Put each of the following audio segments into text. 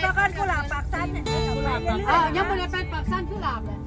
ນະຄອນກຸຫຼາບປາກຊັນ ເອີ ຍັງບໍ່ໄດ້ໄປປາກຊັນຄືຫຼາບແຫຼະ.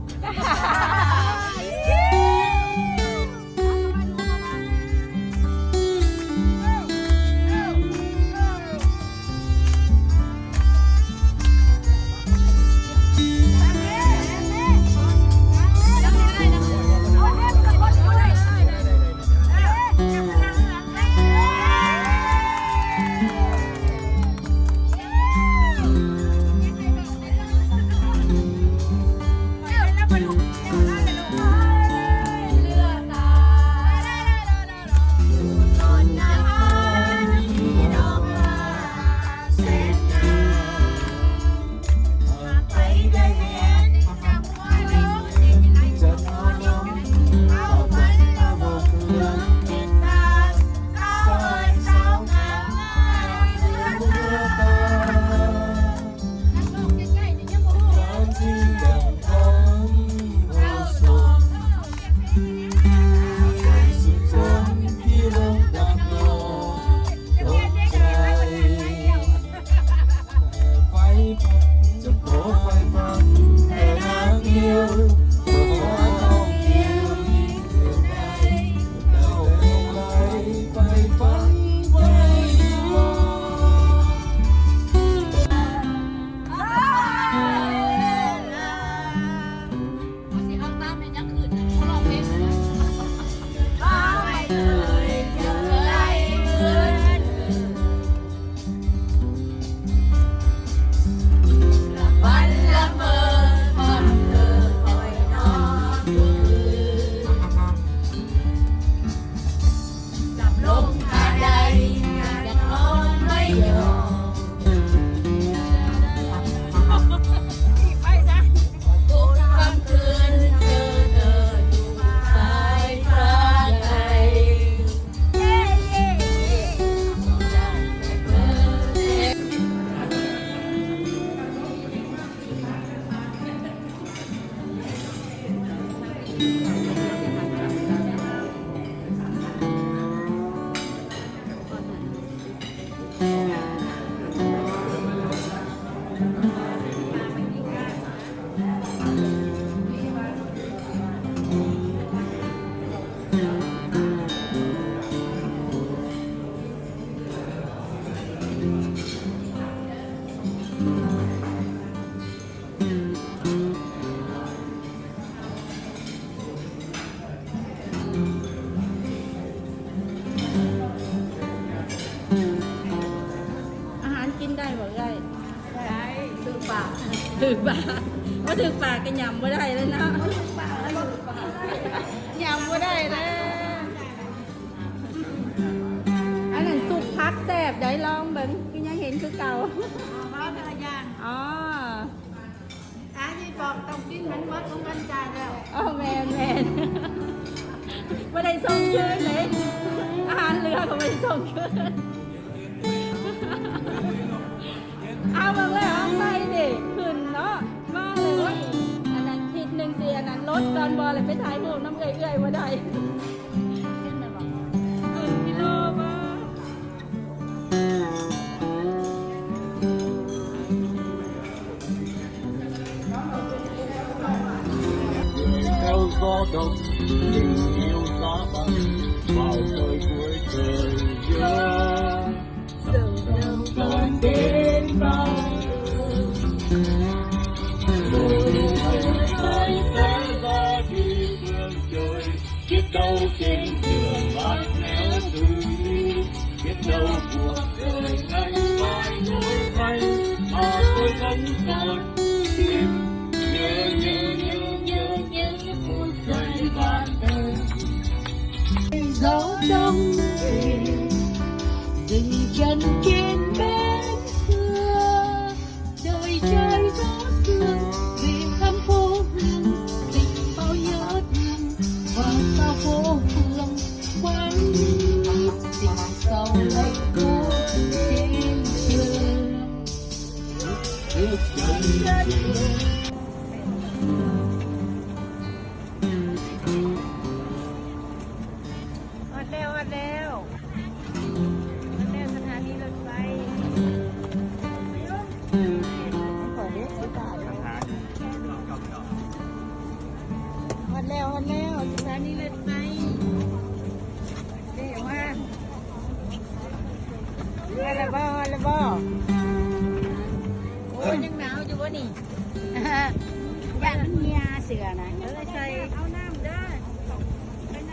ອາຫານກິນໄດ້ບໍ່ເອື້ອຍ? ໄດ້. ຖືກປາກ ຖືກປາກ ບໍ່ຖືກປາກກໍຫຍ້ຳບໍ່ໄດ້ແລ້ວເນາະ. ຫຍ້ຳບໍ່ໄດ້ແລ້ວ. ອັນນັ້ນຊຸບຜັກແຊບໄດ໋ ລອງເບິ່ງ ຄືຍັງເຫັນຄືເກົ່າ. ເວົ້າແຕ່ລະຢ່າງ. ອໍ ອາ ຍາຍປອກຕ້ອງກິນໃຫ້ໝົດຂອງກັນຈ່າຍແລ້ວ. ອໍ ແມ່ນໆ ບໍ່ໄດ້ສົ່ງຄືນເດ້ ອາຫານເຫຼືອກໍບໍ່ໄດ້ສົ່ງຄືນ. ເອົາ ເບິ່ງແລ້ວ ເອົາໄປເດ້ ຂຶ້ນເນາະ ມາເລີຍ. ອັນນັ້ນ ຄລິບໜຶ່ງຊິ ອັນນັ້ນ ລົດກ່ອນບໍ່ ແລ້ວໄປຖ່າຍຮູບນຳເອື້ອຍໆ ບໍ່ໄດ້. ຂຶ້ນແມ່ນບໍ່? ຂຶ້ນກິໂລບໍ່? ຮອດແລ້ວ ຮອດແລ້ວ ຮອດແລ້ວສະຖານີລົດໄຟ. ຢ້ານມັນເຫື່ອເສື້ອນະ ເອີ ໃສ່ ເອົານ້ຳເດີ ໄປໃນ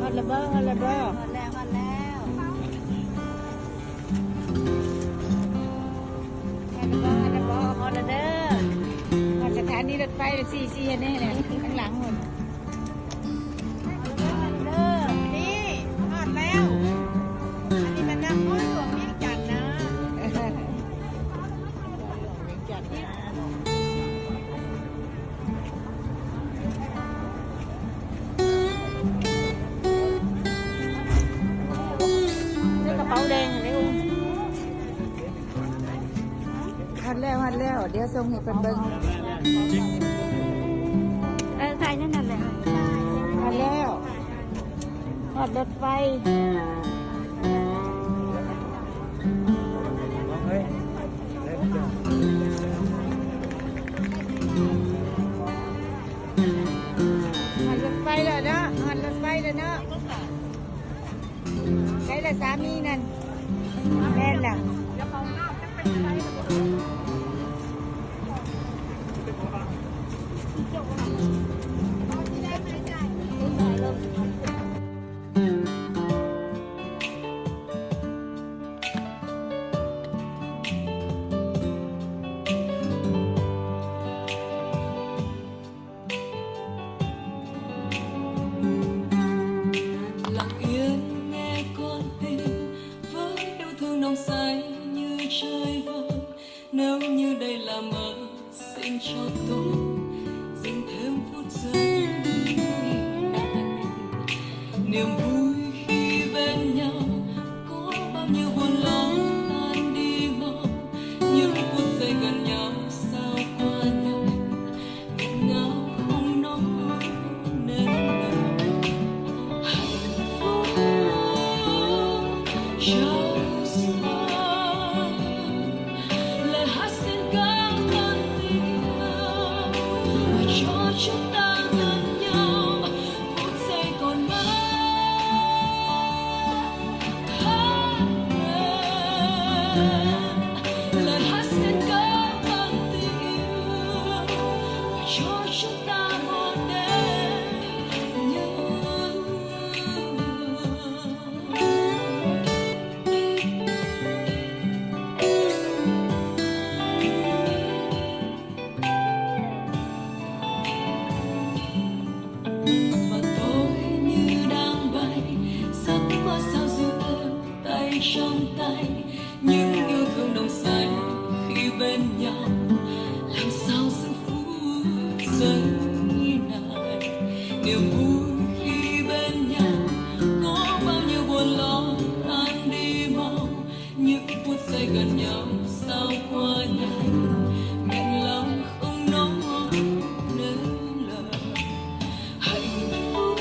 ຮອດແລ້ວບໍ່? ຮອດແລ້ວບໍ່? ຮອດແລ້ວ ຮອດແລ້ວ ຮອດແລ້ວບໍ່? ຮອດແລ້ວເດີ ຮອດສະຖານີລົດໄຟແລ້ວ ຊີ້ໆ ເຫັນແນ່ ຂ້າງຫຼັງພຸ້ນ. ນີ້ ຮອດແລ້ວ ອັນນີ້ແມ່ນນະຄອນຫຼວງວຽງຈັນນະ ເສື້ອກະເປົາແດງເດ້. ຮອດແລ້ວ ຮອດແລ້ວ ດຽວສົ່ງໃຫ້ເພິ່ນເບິ່ງ. ເອີ ຖ່າຍນັ້ນແຫຼະ ຮອດແລ້ວ ຮອດລົດໄຟ ຮອດລົດໄຟແລ້ວເນາະ ຮອດລົດໄຟແລ້ວເນາະ. ໃສລະສາມີນັ້ນ? ແມ່ນລະ. Lặng yên nghe con tim, với yêu thương nồng say như trời vơi. Nếu như đây là mơ, xin cho tôi dành thêm phút giây này. Niềm vui khi bên nhau, có bao nhiêu buồn lo tan đi mau. Những phút giây gần nhau sao qua nhanh. Và tôi như đang bay, giấc mơ sao dịu êm tay trong tay. Những yêu thương nồng say khi bên nhau, làm sao dừng phút giây này. Niềm vui khi bên nhau, có bao nhiêu buồn lo tan đi mau. Những phút giây gần nhau sao qua nhanh, nghẹn lòng không nói nên lời. Hạnh phúc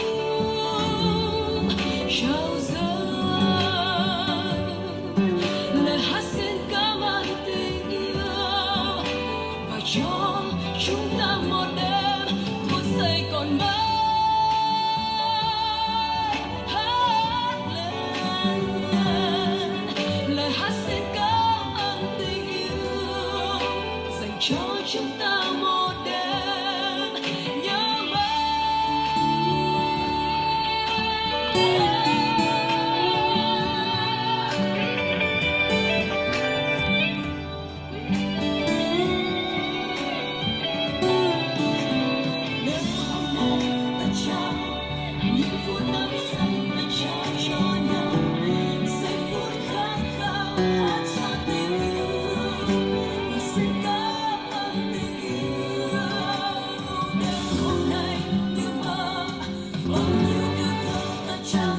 trao dâng lời hát xin cảm ơn tình yêu và cho chúng ta một đêm phút giây còn mãi. Hãy hát lên lời hát xin cảm ơn tình yêu dành cho chúng ta một đêm nhớ mãi. Nếu hôm nay ta trao những phút năm giây ta trao cho nhau, giây phút khát khao hát cho tình yêu và xin cảm ơn tình yêu. Nếu hôm nay như mơ, bao nhiêu yêu thương ta trao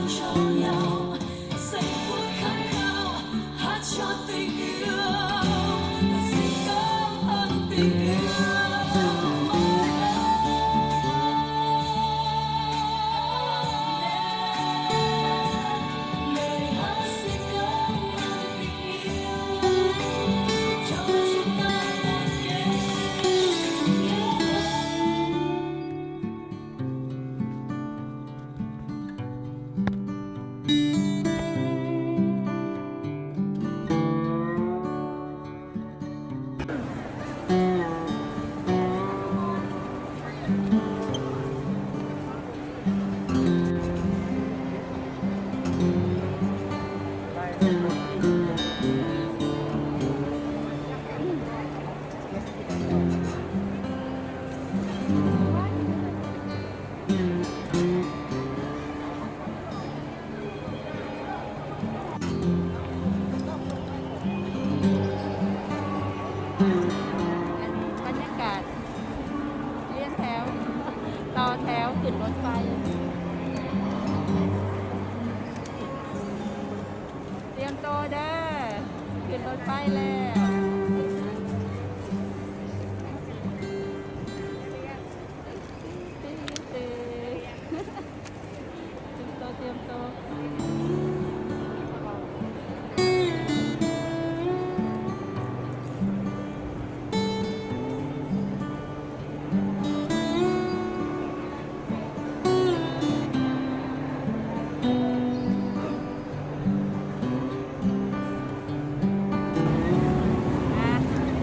ບັນຍາກາດລຽງແຖວ ຕໍ່ແຖວຂຶ້ນລົດໄຟ. ຕຽມໂຕເດີ ຂຶ້ນລົດໄຟແລ້ວ. ຕຽມໂຕ ຕຽມໂຕ.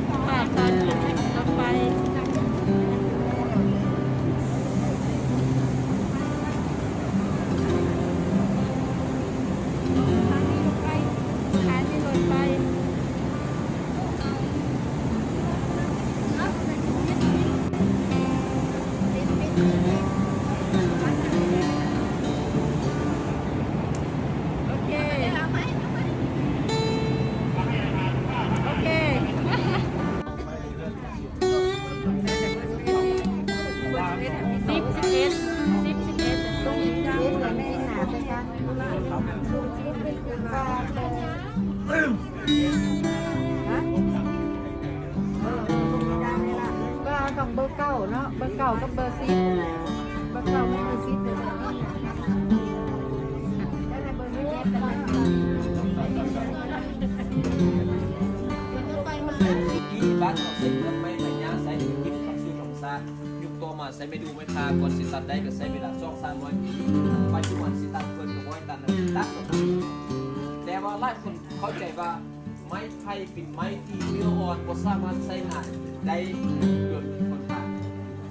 ອ່ະ ພາບຕອນຂຶ້ນລົດໄຟ ສະຖານີລົດໄຟ ສະຖານີລົດໄຟ. ໂອເຄ ໂອເຄ ສິບ ສິບເອັດ ສິບ ສິບເອັດ ເອີ ເອີ ເອີ ຕ້ອງເບີເກົ້າເນາະ ເບີເກົ້າກັບເບີສິບ ເບີເກົ້າແມ່ນເບີສິບເລີຍ ໄດ້ເບີສິບເອັດ ທີ່ບ້ານເຮົາໃຊ້ເຄື່ອງໄມ້ໃບຫຍ້າ ໃຊ້ດິນດິບເຂົ້າສູ່ທຳມະຊາດ. ຍຸກຕໍ່ມາໃຊ້ໄມ້ດູໄມ້ພາ ກ່ອນຊິຕັດໄດ້ກໍໃຊ້ເວລາສອງສາມຮ້ອຍປີ. ປັດຈຸບັນຊິຕັດເພິ່ນກໍບໍ່ໃຫ້ຕັດແລ້ວ ຕັດກໍຕັດ. ແຕ່ວ່າຫຼາຍຄົນເຂົ້າໃຈວ່າໄມ້ໄຜ່ເປັນໄມ້ທີ່ເນື້ອອ່ອນ ບໍ່ສາມາດໃຊ້ງານໄດ້ດົນທົນທານ.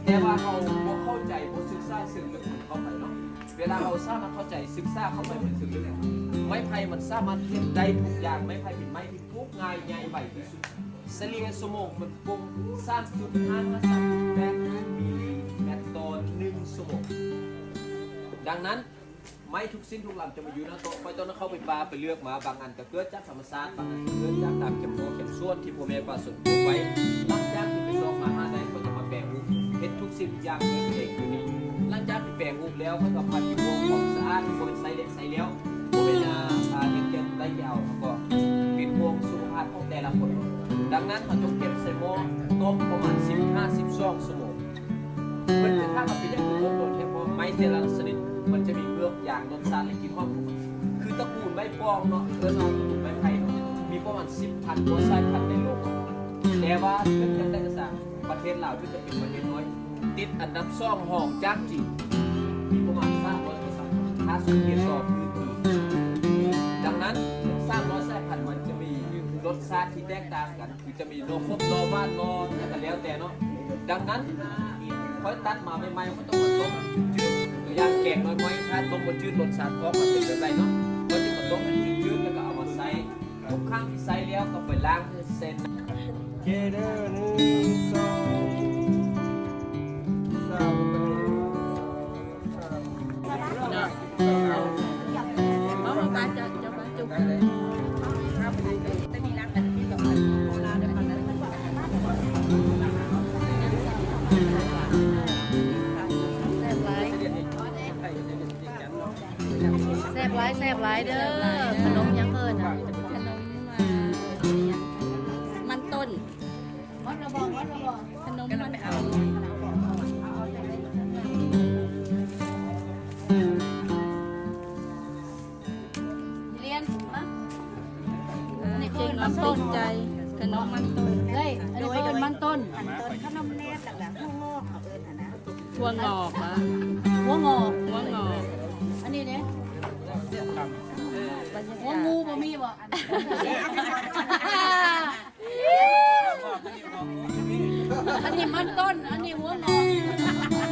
ແຕ່ວ່າເຮົາບໍ່ເຂົ້າໃຈ ບໍ່ສຶກສາເຊີງເລິກມັນເຂົ້າໄປເນາະ. ເວລາເຮົາສາມາດເຂົ້າໃຈ ສຶກສາເຂົ້າໄປເຖິງເລິກ ໄມ້ໄຜ່ມັນສາມາດເຮັດໄດ້ທຸກຢ່າງ. ໄມ້ໄຜ່ເປັນໄມ້ທີ່ປູກງ່າຍ ໃຫຍ່ໄວທີ່ສຸດ. ສະເລ່ຍຊົ່ວໂມງມັນປຸງ ສາມຈຸດຫ້າ ສາມຈຸດແປດ ມິລລີແມັດຕໍ່ໜຶ່ງຊົ່ວໂມງ. ດັ່ງນັ້ນ ໄມ້ທຸກຊິ້ນທຸກລຳຈະມາຢູ່ນຳໂຕະ ຂ້ອຍຕ້ອງເຂົ້າໄປປ່າໄປເລືອກມາ. ບາງອັນກໍເກີດຈາກທຳມະຊາດ, ບາງອັນກໍເກີດຈາກຕາມແຄມຮົ້ວແຄມສວນທີ່ພໍ່ແມ່ປະຊາຊົນປູກໄວ້. ຫຼັງຈາກທີ່ໄປຊອກຫາມາໄດ້ ຂ້ອຍກໍມາແປຮູບ ເຮັດທຸກສິ່ງທຸກຢ່າງດ້ວຍຕົວເອງຢູ່ນີ້. ຫຼັງຈາກທີ່ແປຮູບແລ້ວ ຂ້ອຍກໍພັນຢູ່ຫ່ວງຄວາມສະອາດ ບໍ່ແມ່ນໃຊ້ແລ້ວ ໃຊ້ແລ້ວ ບໍ່ແມ່ນ ອ່າ ເຮັດແຕ່ໄດ້ແຕ່ເອົາ ແລ້ວກໍເປັນຫ່ວງສຸຂະພາບຂອງແຕ່ລະຄົນ. ດັ່ງນັ້ນ ເຮົາຈົ່ງເກັບໃສ່ໝໍ້ຕົ້ມປະມານສິບຫາສິບສອງຊົ່ວໂມງ. ເພິ່ນຈະຖາມວ່າເປັນຫຍັງຄືຕົ້ມດົນແທ້ ເພາະໄມ້ແຕ່ລະຊະນິດມັນຈະມີເໝືອກ ຢາງ ລົດຊາດ ແລະ ກິ່ນຫອມ. ຄືຕະກູນໄມ້ປອງເນາະ ເອີ້ນວ່າຕະກູນໄມ້ໄຜ່ເນາະ ມີປະມານສິບພັນກວ່າສາຍພັນໃນໂລກ. ແຕ່ວ່າເຖິງຢ່າງໃດກໍຊ່າງ ປະເທດລາວເຖິງຈະເປັນປະເທດນ້ອຍ ຕິດອັນດັບສອງຮອງຈາກຈີນ ມີປະມານສາມຮ້ອຍກວ່າສາຍພັນ ຖ້າສົມທຽບຕໍ່ພື້ນທີ່. ດັ່ງນັ້ນ ສາມຮ້ອຍສາຍພັນມັນຈະມີລົດຊາດທີ່ແຕກຕ່າງກັນ ຄືຈະມີໜໍ່ຂົມ ໜໍ່ຫວານ ໜໍ່ຫຍັງກໍແລ້ວແຕ່ເນາະ. ດັ່ງນັ້ນ ຂ້ອຍຕັດມາໃໝ່ໆ ຂ້ອຍຕ້ອງມາຕົ້ມຈືດ ຕົວຢ່າງແກງໜໍ່ໄມ້ ຖ້າຕົ້ມບໍ່ຈືດ ລົດຊາດອອກມາເປັນແບບໃດເນາະ. ຂ້ອຍຈຶ່ງມາຕົ້ມໃຫ້ຈືດໆ ແລ້ວກໍເອົາມາໃສ່ ທຸກຄັ້ງທີ່ໃສ່ແລ້ວກໍໄປລ້າງໃສ່ນ້ຳ. ໂອເຄເດີ ໜຶ່ງ ສອງ ສາມ. ແຊບຫຼາຍ ແຊບຫຼາຍເດີ. ຂະໜົມຫຍັງເອີ້ນນະ? ຂະໜົມ ອ່າ ມັນຕົ້ນ. ຂະໜົມມັນຕົ້ນ. ລຽນມາ ເກັ່ງ ມັນຕົ້ນໃຈ ຂະໜົມມັນຕົ້ນ. ເອີຍ ອັນນີ້ເອີ້ນມັນຕົ້ນ. ຂະໜົມແນບ ແລ້ວກໍຫົວງອກ ເຂົາເອີ້ນຫັ້ນນະ. ຫົວງອກຫວາ? ຫົວງອກ ຫົວງອກ. ອັນນີ້ເດ້? ຫົວງູບໍ່ມີບໍ່? ອັນນີ້ມັນຕົ້ນ ອັນນີ້ຫົວງອກ.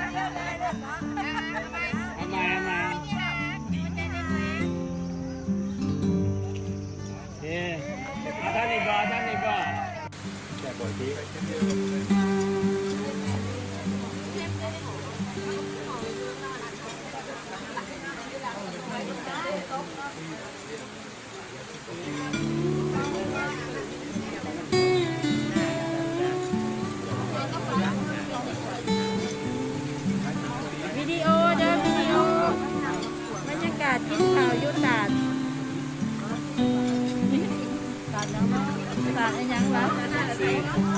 ສາດອີ່ຫຍັງວະ?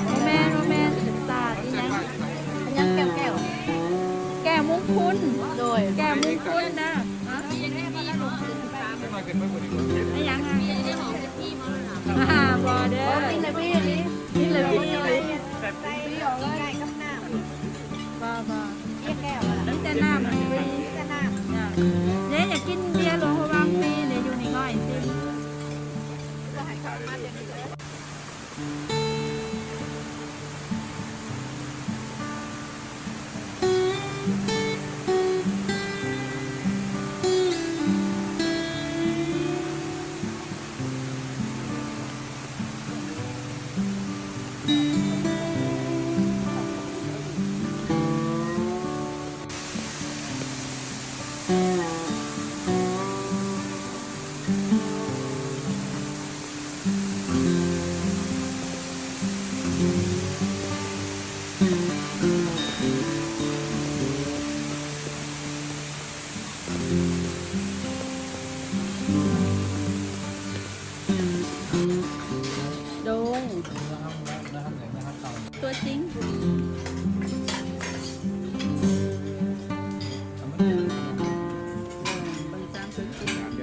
ບໍ່ແມ່ນ ບໍ່ແມ່ນ ສາດອີ່ຫຍັງ? ຫຍັງແກ້ວ ແກ້ວ ແກ້ວມຸງຄຸນ ໂດຍ ແກ້ວມຸງຄຸນນະ. ຮະ? ອີ່ຫຍັງອະ? ອ່າ ບໍ່ເດີ ກິນແລ້ວພີລີ ກິນແລ້ວພີລີ. ບໍ່ ບໍ່ ມີແຕ່ນ້ຳ ມີແຕ່ນ້ຳ. ເດ້ ຢາກກິນເບຍຫຼວງພະບາງຟຣີເດ້ ຢູ່ນີ້ ຂໍໃຫ້ຊິມ. ໂດຍ ຕົວຈິງ ເບິ່ງຕາມຕົວຈິງ.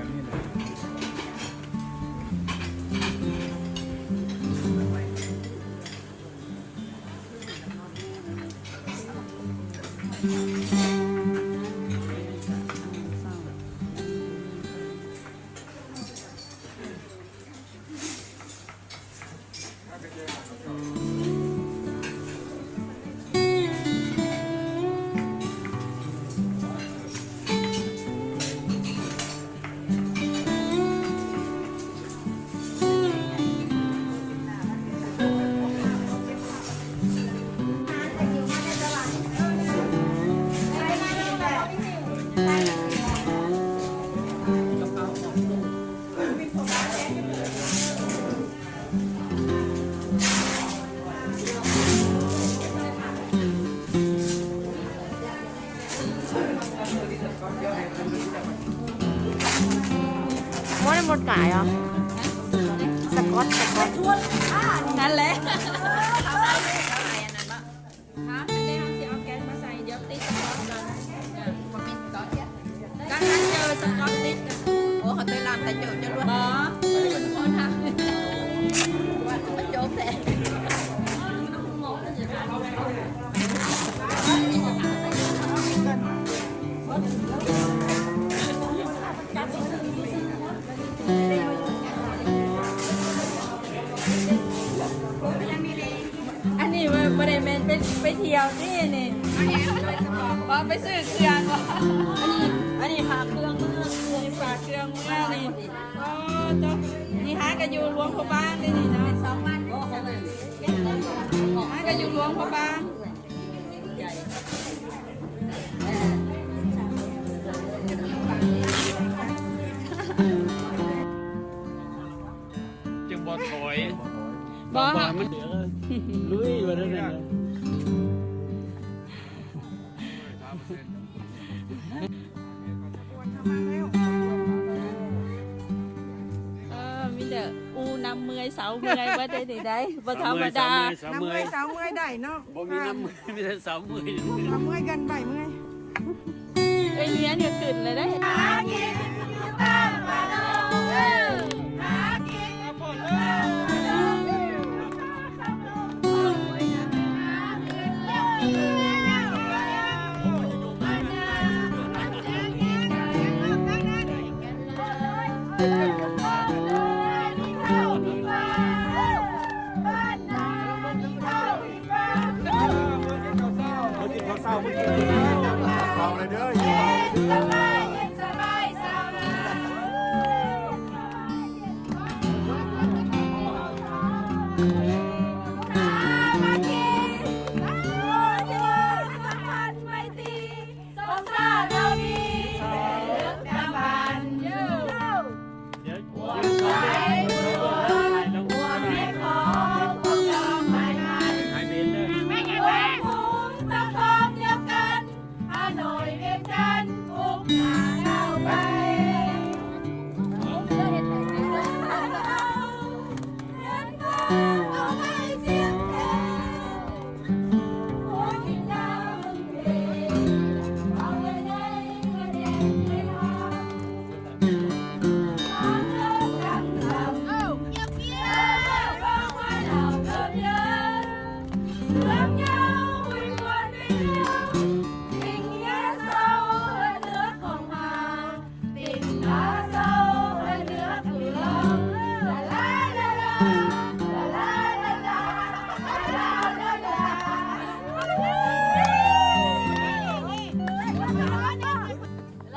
ບໍ່ໄດ້ໝົດກາຍເຫາະ ສະກອດ ສະກອດ ນັ້ນແຫຼະ. ຮະ ອັນນີ້ເຮົາຊິເອົາແກງມາໃສ່ ດຽວຕິດສະກອດກ່ອນ. ເອີ ບໍ່ມີສະກອດ ເຈົ້ານັ້ນເຈີສະກອດຕິດ. ໂອ້ ເຂົາໄປລ້າງແຕ່ເຈົ້າ ເຈົ້າລວດ ບໍ່ ຄົນທຳ ວ່າຊິມາໂຈກແທ້. ອັນນີ້ບໍ່ ບໍ່ໄດ້ແມ່ນໄປ ໄປທ່ຽວຕິອັນນີ້ ບໍ່ ໄປຊື້ເຄື່ອງບໍ່? ອັນນີ້ ອັນນີ້ພາເຄື່ອງມາ ນີ້ພາເຄື່ອງມານີ້. ອໍ ໂຕ ນີ້ຫາກໍຢູ່ຫຼວງພະບາງເດ້ນີ້ເນາະ ຫາກໍຢູ່ຫຼວງພະບາງ. ຈຶ່ງບໍ່ຖອຍ ບໍ່ ບໍ່ໃຫ້ມັນລຸຍວ່າຊັ້ນນະ. ເອີ ມີແຕ່ອູ້ນຳເມື່ອຍເຊົາເມື່ອຍເບິດເດ້ນີ້ໄດ໋ ບໍ່ທຳມະດາ ນຳເມື່ອຍເຊົາເມື່ອຍໄດ້ເນາະ ບໍ່ມີນຳເມື່ອຍ ມີແຕ່ເຊົາເມື່ອຍ ເອົາເມື່ອຍກັນໄປເມື່ອຍ. ເອີຍ ເຮືອນກໍຂຶ້ນແລ້ວເດ້.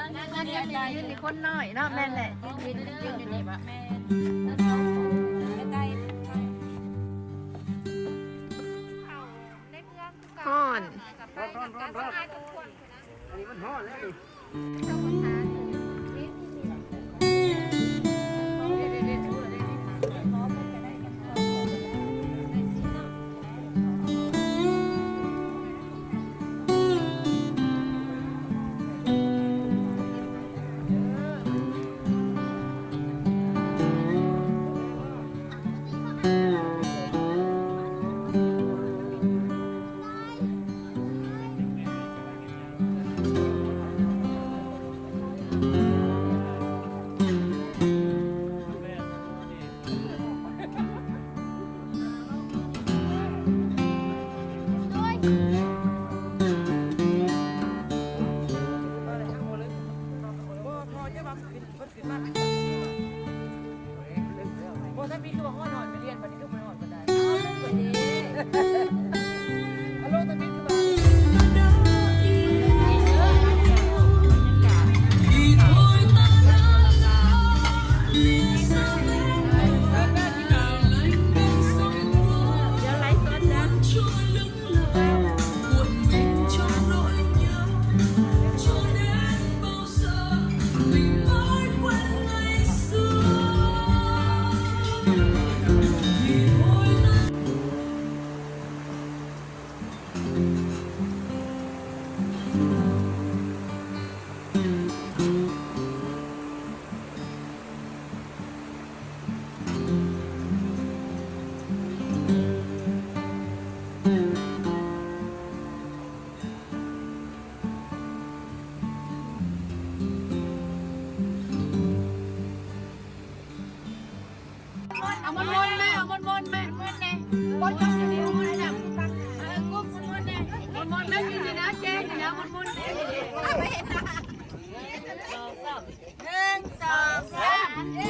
ຢືນນີ້ຄົນນ້ອຍເນາະ ແມ່ນແຫຼະ ຢືນ ຢືນຢູ່ນີ້ບໍ່ ແມ່ນ ຮ້ອນ ຮ້ອນ ຮ້ອນ ຮ້ອນ ອັນນີ້ມັນຮ້ອນແລ້ວນີ້. ເອົາມົນໆແມ່ ເອົາມົນໆແມ່ ມົນໆແມ່ ບໍ່ຕ້ອງຢູ່ໃນຫ້ອງນະ ເອີ ກຸບມົນໆແມ່ ມົນໆແມ່ ຢູ່ນີ້ນະ ແຈ້ງນີ້ນະ ມົນໆແມ່ ເອົາໄປເຮັດນະ. ໜຶ່ງ ສອງ ສາມ ເຢ້.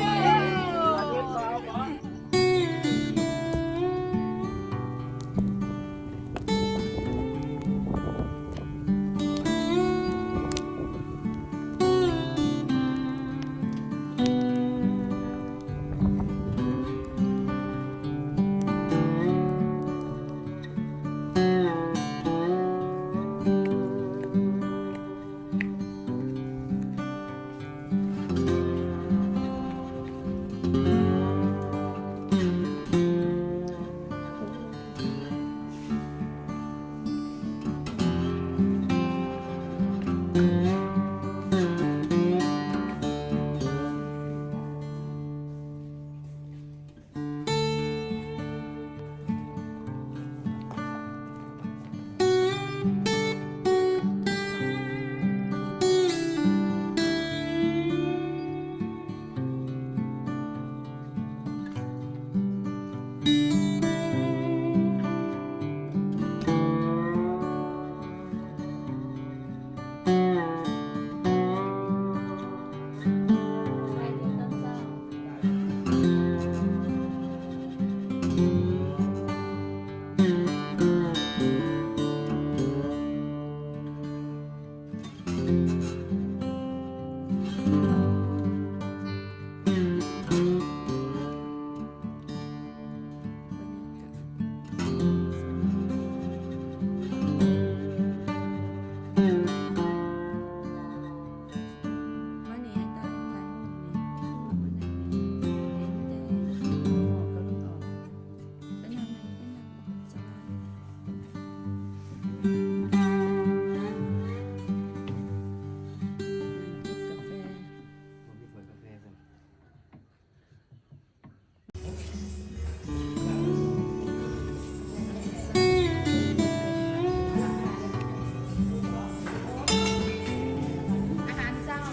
ອາຫານເຊົ້າ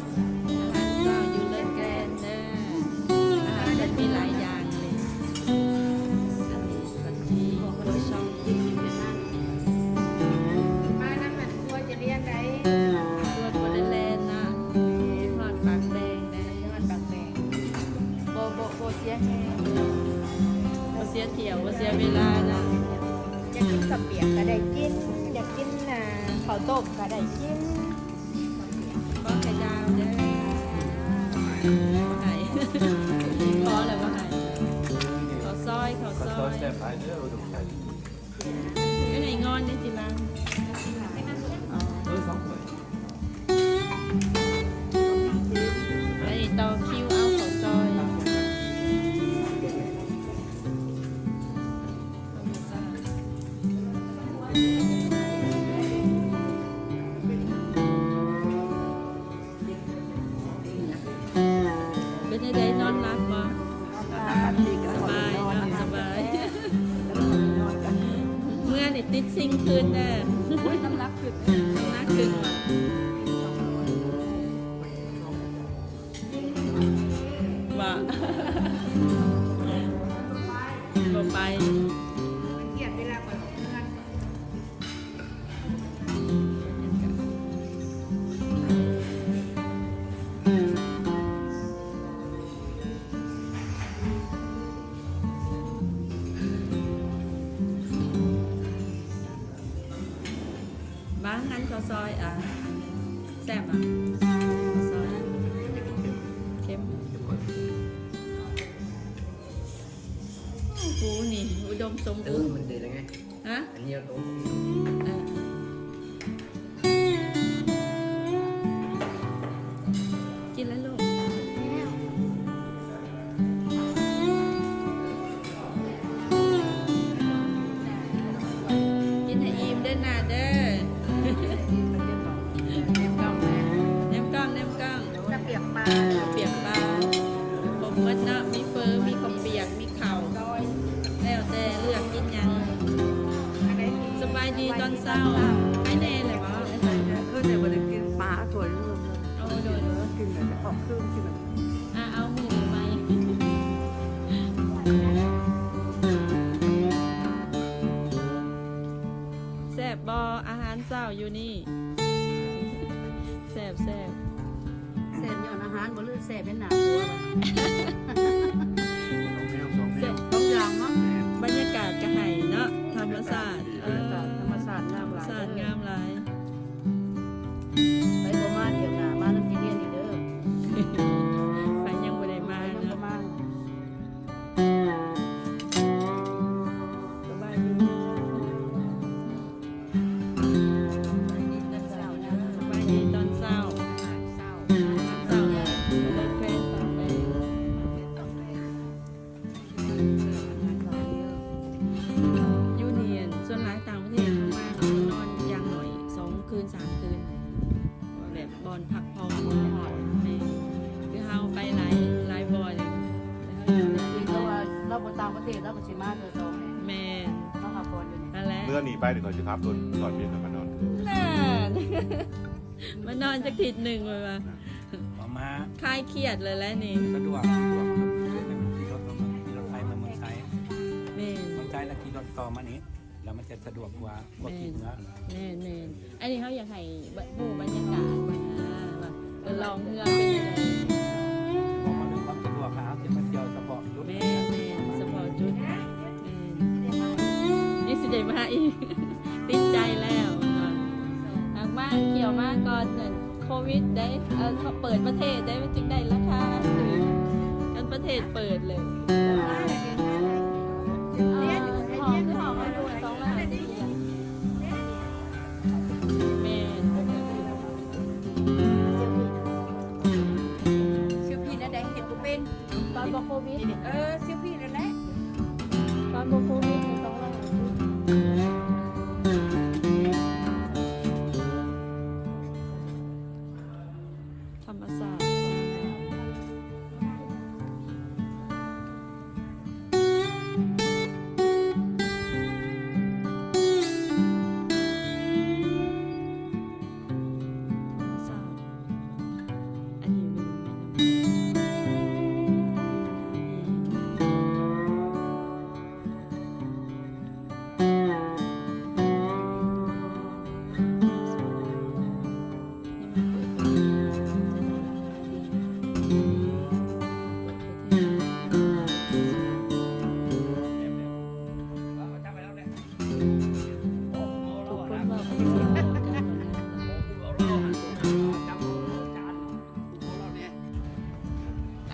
ອາຫານເຊົ້າຢູ່ເລີນແກຣນເດີ. ອາຫານເພິ່ນມີຫຼາຍຢ່າງເລີຍ. ອັນນີ້ກະຈິ ຄົວຊອງຈີນ ມານຳອັນຄົວຈະລຽນໄດ້ ຄົວ ຄົວແລ່ນໆນະ ຮອດປາກແບງໄດ້ ຮອດປາກແບງ ບໍ່ ບໍ່ ບໍ່ເສຍແຮງ ບໍ່ເສຍຖ້ຽວ ບໍ່ເສຍເວລານະ. ຢາກກິນເຂົ້າປຽກກະໄດ້ກິນ ຢາກກິນ ອ່າ ເຂົ້າຕົ້ມກະໄດ້ກິນ. ບໍ່ຂະຍາວເ ຊອຍ ອ່າ ແຊບບໍ່? ຊອຍ ເຄັມ. ໂອ້ ປູນີ້ອຸດົມສົມບູນ. ເອີ ມັນດີແລ້ວໄງ. ຮະ? ອັນນີ້ເອົາຕົງ ເອີ ກິນແລ້ວລູກ. ກິນໃຫ້ອີ່ມເດີ ໜ້າເດີ. ແນມກ້ອງ ແນມກ້ອງ ແນມກ້ອງ. ເຂົ້າປຽກປາ ເຂົ້າປຽກປາ ຄົບໝົດເນາະ. ມີເຝີ ມີເຂົ້າປຽກ ມີເຂົ້າ ແລ້ວແຕ່ເລືອກກິນຫຍັງ. ສະບາຍດີຕອນເຊົ້າ. ໄຄແນ່ແລ້ວບໍ່? ເອີ ແຕ່ບໍ່ໄດ້ກິນປາຖ້ວຍ. ໂອ້ ໂດຍ ກິນແບບອອກຄືນກິນ. ອ່າ ເອົາມື້ໃໝ່. ແຊບບໍ່ອາຫານເຊົ້າຢູ່ນີ້? ແຊບ ແຊບ ແຊບຍ້ອນອາຫານບໍ່ ຫຼືແຊບເປັນໜ້າຄົວ? ແຊບສອງຢ່າງເນາະ. ບັນຍາກາດກະໃຫ້ເນາະ ທຳມະຊາດ. ເອີ ບັນຍາກາດທຳມະຊາດງາມຫຼາຍ ທຳມະຊາດງາມຫຼາຍ. ໄປບໍ່ມາທ່ຽວໜ້າ ມານຳທີ່ຮຽນນີ້ເດີ. ໃຜຍັງບໍ່ໄດ້ມາເນາະ. ສະບາຍດີ ສະບາຍດີຕອນເຊົ້າ. ຕອນເຊົ້າ ເດີນແພນຕອນແລງ. ຢູ່ນີ້ ສ່ວນຫຼາຍຕ່າງປະເທດເຂົາມາ ເຂົານອນຢ່າງໜ້ອຍສອງຄືນ ສາມຄືນ ແບບບ່ອນພັກຜ່ອນ. ແມ່ນ ຄືເຮົາໄປຫຼາຍ ຫຼາຍບ່ອນ. ເພາະວ່າລາວບໍ່ຕ່າງປະເທດ ລາວກໍຊິມາເທື່ອສອງ. ແມ່ນ ມາພັກຜ່ອນຢູ່ນີ້. ນັ້ນແຫຼະ ເມື່ອນີ້ໄປ ດຽວຂ້ອຍຊິຂັບລົດສອນເວຍນນຳມານອນ. ນັ້ນ ມານອນຈັກທິດໜຶ່ງ ເພິ່ນວ່າ ອອກມາຄາຍຄຽດເລີຍແຫຼະນີ້. ສະດວກ ສະດວກ ຂີ່ລົດ ຂີ່ລົດໄຟມາເມືອງໄຊ. ແມ່ນ ເມືອງໄຊແລ້ວຂີ່ລົດຕໍ່ມານີ້ ແລ້ວມັນຈະສະດວກກວ່າ ກວ່າຂີ່ເຮືອ. ແມ່ນ ແມ່ນ ອັນນີ້ເຮົາຢາກໃຫ້ ບ- ຮູ້ບັນຍາກາດນະ ວ່າ ເອີ ລ່ອງເຮືອເປັນຈັ່ງໃດ. ເວົ້າເລື່ອງຄວາມສະດວກນະ ເຮົາຊິມາທ່ຽວສະເພາະຈຸດ. ແມ່ນ ແມ່ນ ສະເພາະຈຸດ. ແມ່ນ ນີ້ຊິໄດ້ມາອີກ ຕິດໃຈແລ້ວ. ຫາກມາ ທ່ຽວມາກ່ອນໂຄວິດເດ້ ເອີ ເຂົາເປີດປະເທດເດ້ ມັນຈຶ່ງໄດ້ລາຄາຖືກ ຄັນປະເທດເປີດເລີຍ. ຫ້ອງ ຫ້ອງລະສອງລ້ານ. ແມ່ນ ຊື່ພີ້ແນວໃດ ເຮັດບໍ່ເປັນ. ຕອນບໍ່ໂຄວິດ. ເອີ ຊື່ພີ້ນັ້ນແຫຼະ ຕອນບໍ່ໂຄວິດນີ້ຕ້ອງລອງ. ທຳມະຊາດ.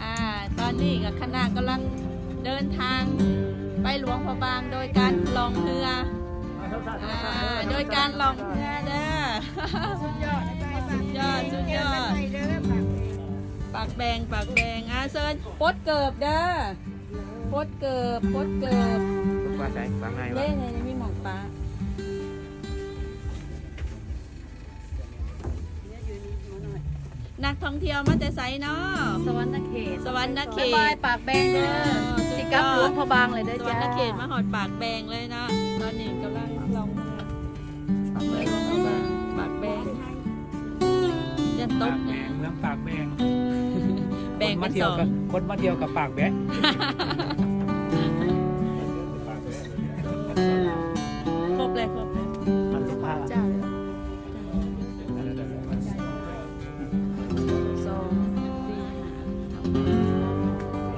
ອ່າ ຕອນນີ້ກໍຄະນະກຳລັງເດີນທາງໄປຫຼວງພະບາງ ໂດຍການລ່ອງເຮືອ. ອ່າ ໂດຍການລ່ອງເຮືອເດີ. ສຸດຍອດ ສຸດຍອດ ສຸດຍອດ. ປາກແບງ ປາກແບງ. ອ່າ ເຊີນປົດເກີບເດີ ປົດເກີບ ປົດເກີບ. ປາກໃສ? ປາກໃນວະ? ເດ້ ມີໝອກປາ. ນັກທ່ອງທ່ຽວມາແຕ່ໃສເນາະ? ສະຫວັນນະເຂດ. ສະຫວັນນະເຂດ. ບາຍບາຍປາກແບງເດີ. ເອີ ສຸດຍອດ. ຊິກັບຫຼວງພະບາງເລີຍເດີ. ສະຫວັນນະເຂດ ຈ້າ ມາຮອດປາກແບງເລີຍເນາະ. ຕອນນີ້ກຳລັງລ່ອງເຮືອ ເມືອງຫຼວງພະບາງ ປາກແບງ. ຢ້ານຕົກນະ. ປາກແບງ ເມືອງປາກແບງ. ແບງເປັນສອງ. ຄົນມາທ່ຽວກັບ ຄົນມາທ່ຽວກັບປາກແບງ. ຄົບເລີຍ ຄົບເລີຍ. ເຈົ້າ. ສອງ ສີ່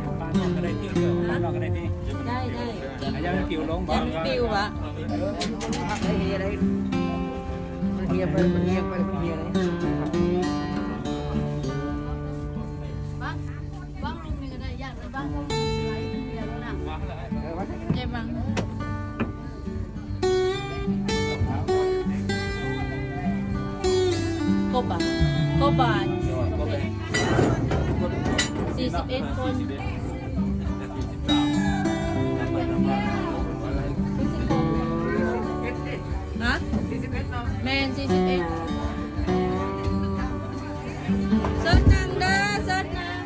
ຫ້າ ປານອກກໍໄດ້ຕິ ເອີ ປານອກກໍໄດ້ຕິ. ໄດ້ ໄດ້. ອາ ຢ່າໃຫ້ປິວລົງ. ຢ່າໃຫ້ປິວຫວາ. ເອີ ມັນ ງຽບໄປ ເງຍບໄປ ເງຍບໄປ ວາງ ວາງລົງນີ້ກໍໄດ້ ຢ້ານມັນວາງລົງໄປເງຍບແລ້ວນະ ເອີ ວາງ ເຈັບວາງ ຄົບບໍ່? ຄົບບໍ່? ສີ່ສິບເອັດຄົນ ຮະ? ແມ່ນ ສີ່ສິບເອັດ ເຊີນນັ່ງເດີ ເຊີນນັ່ງ.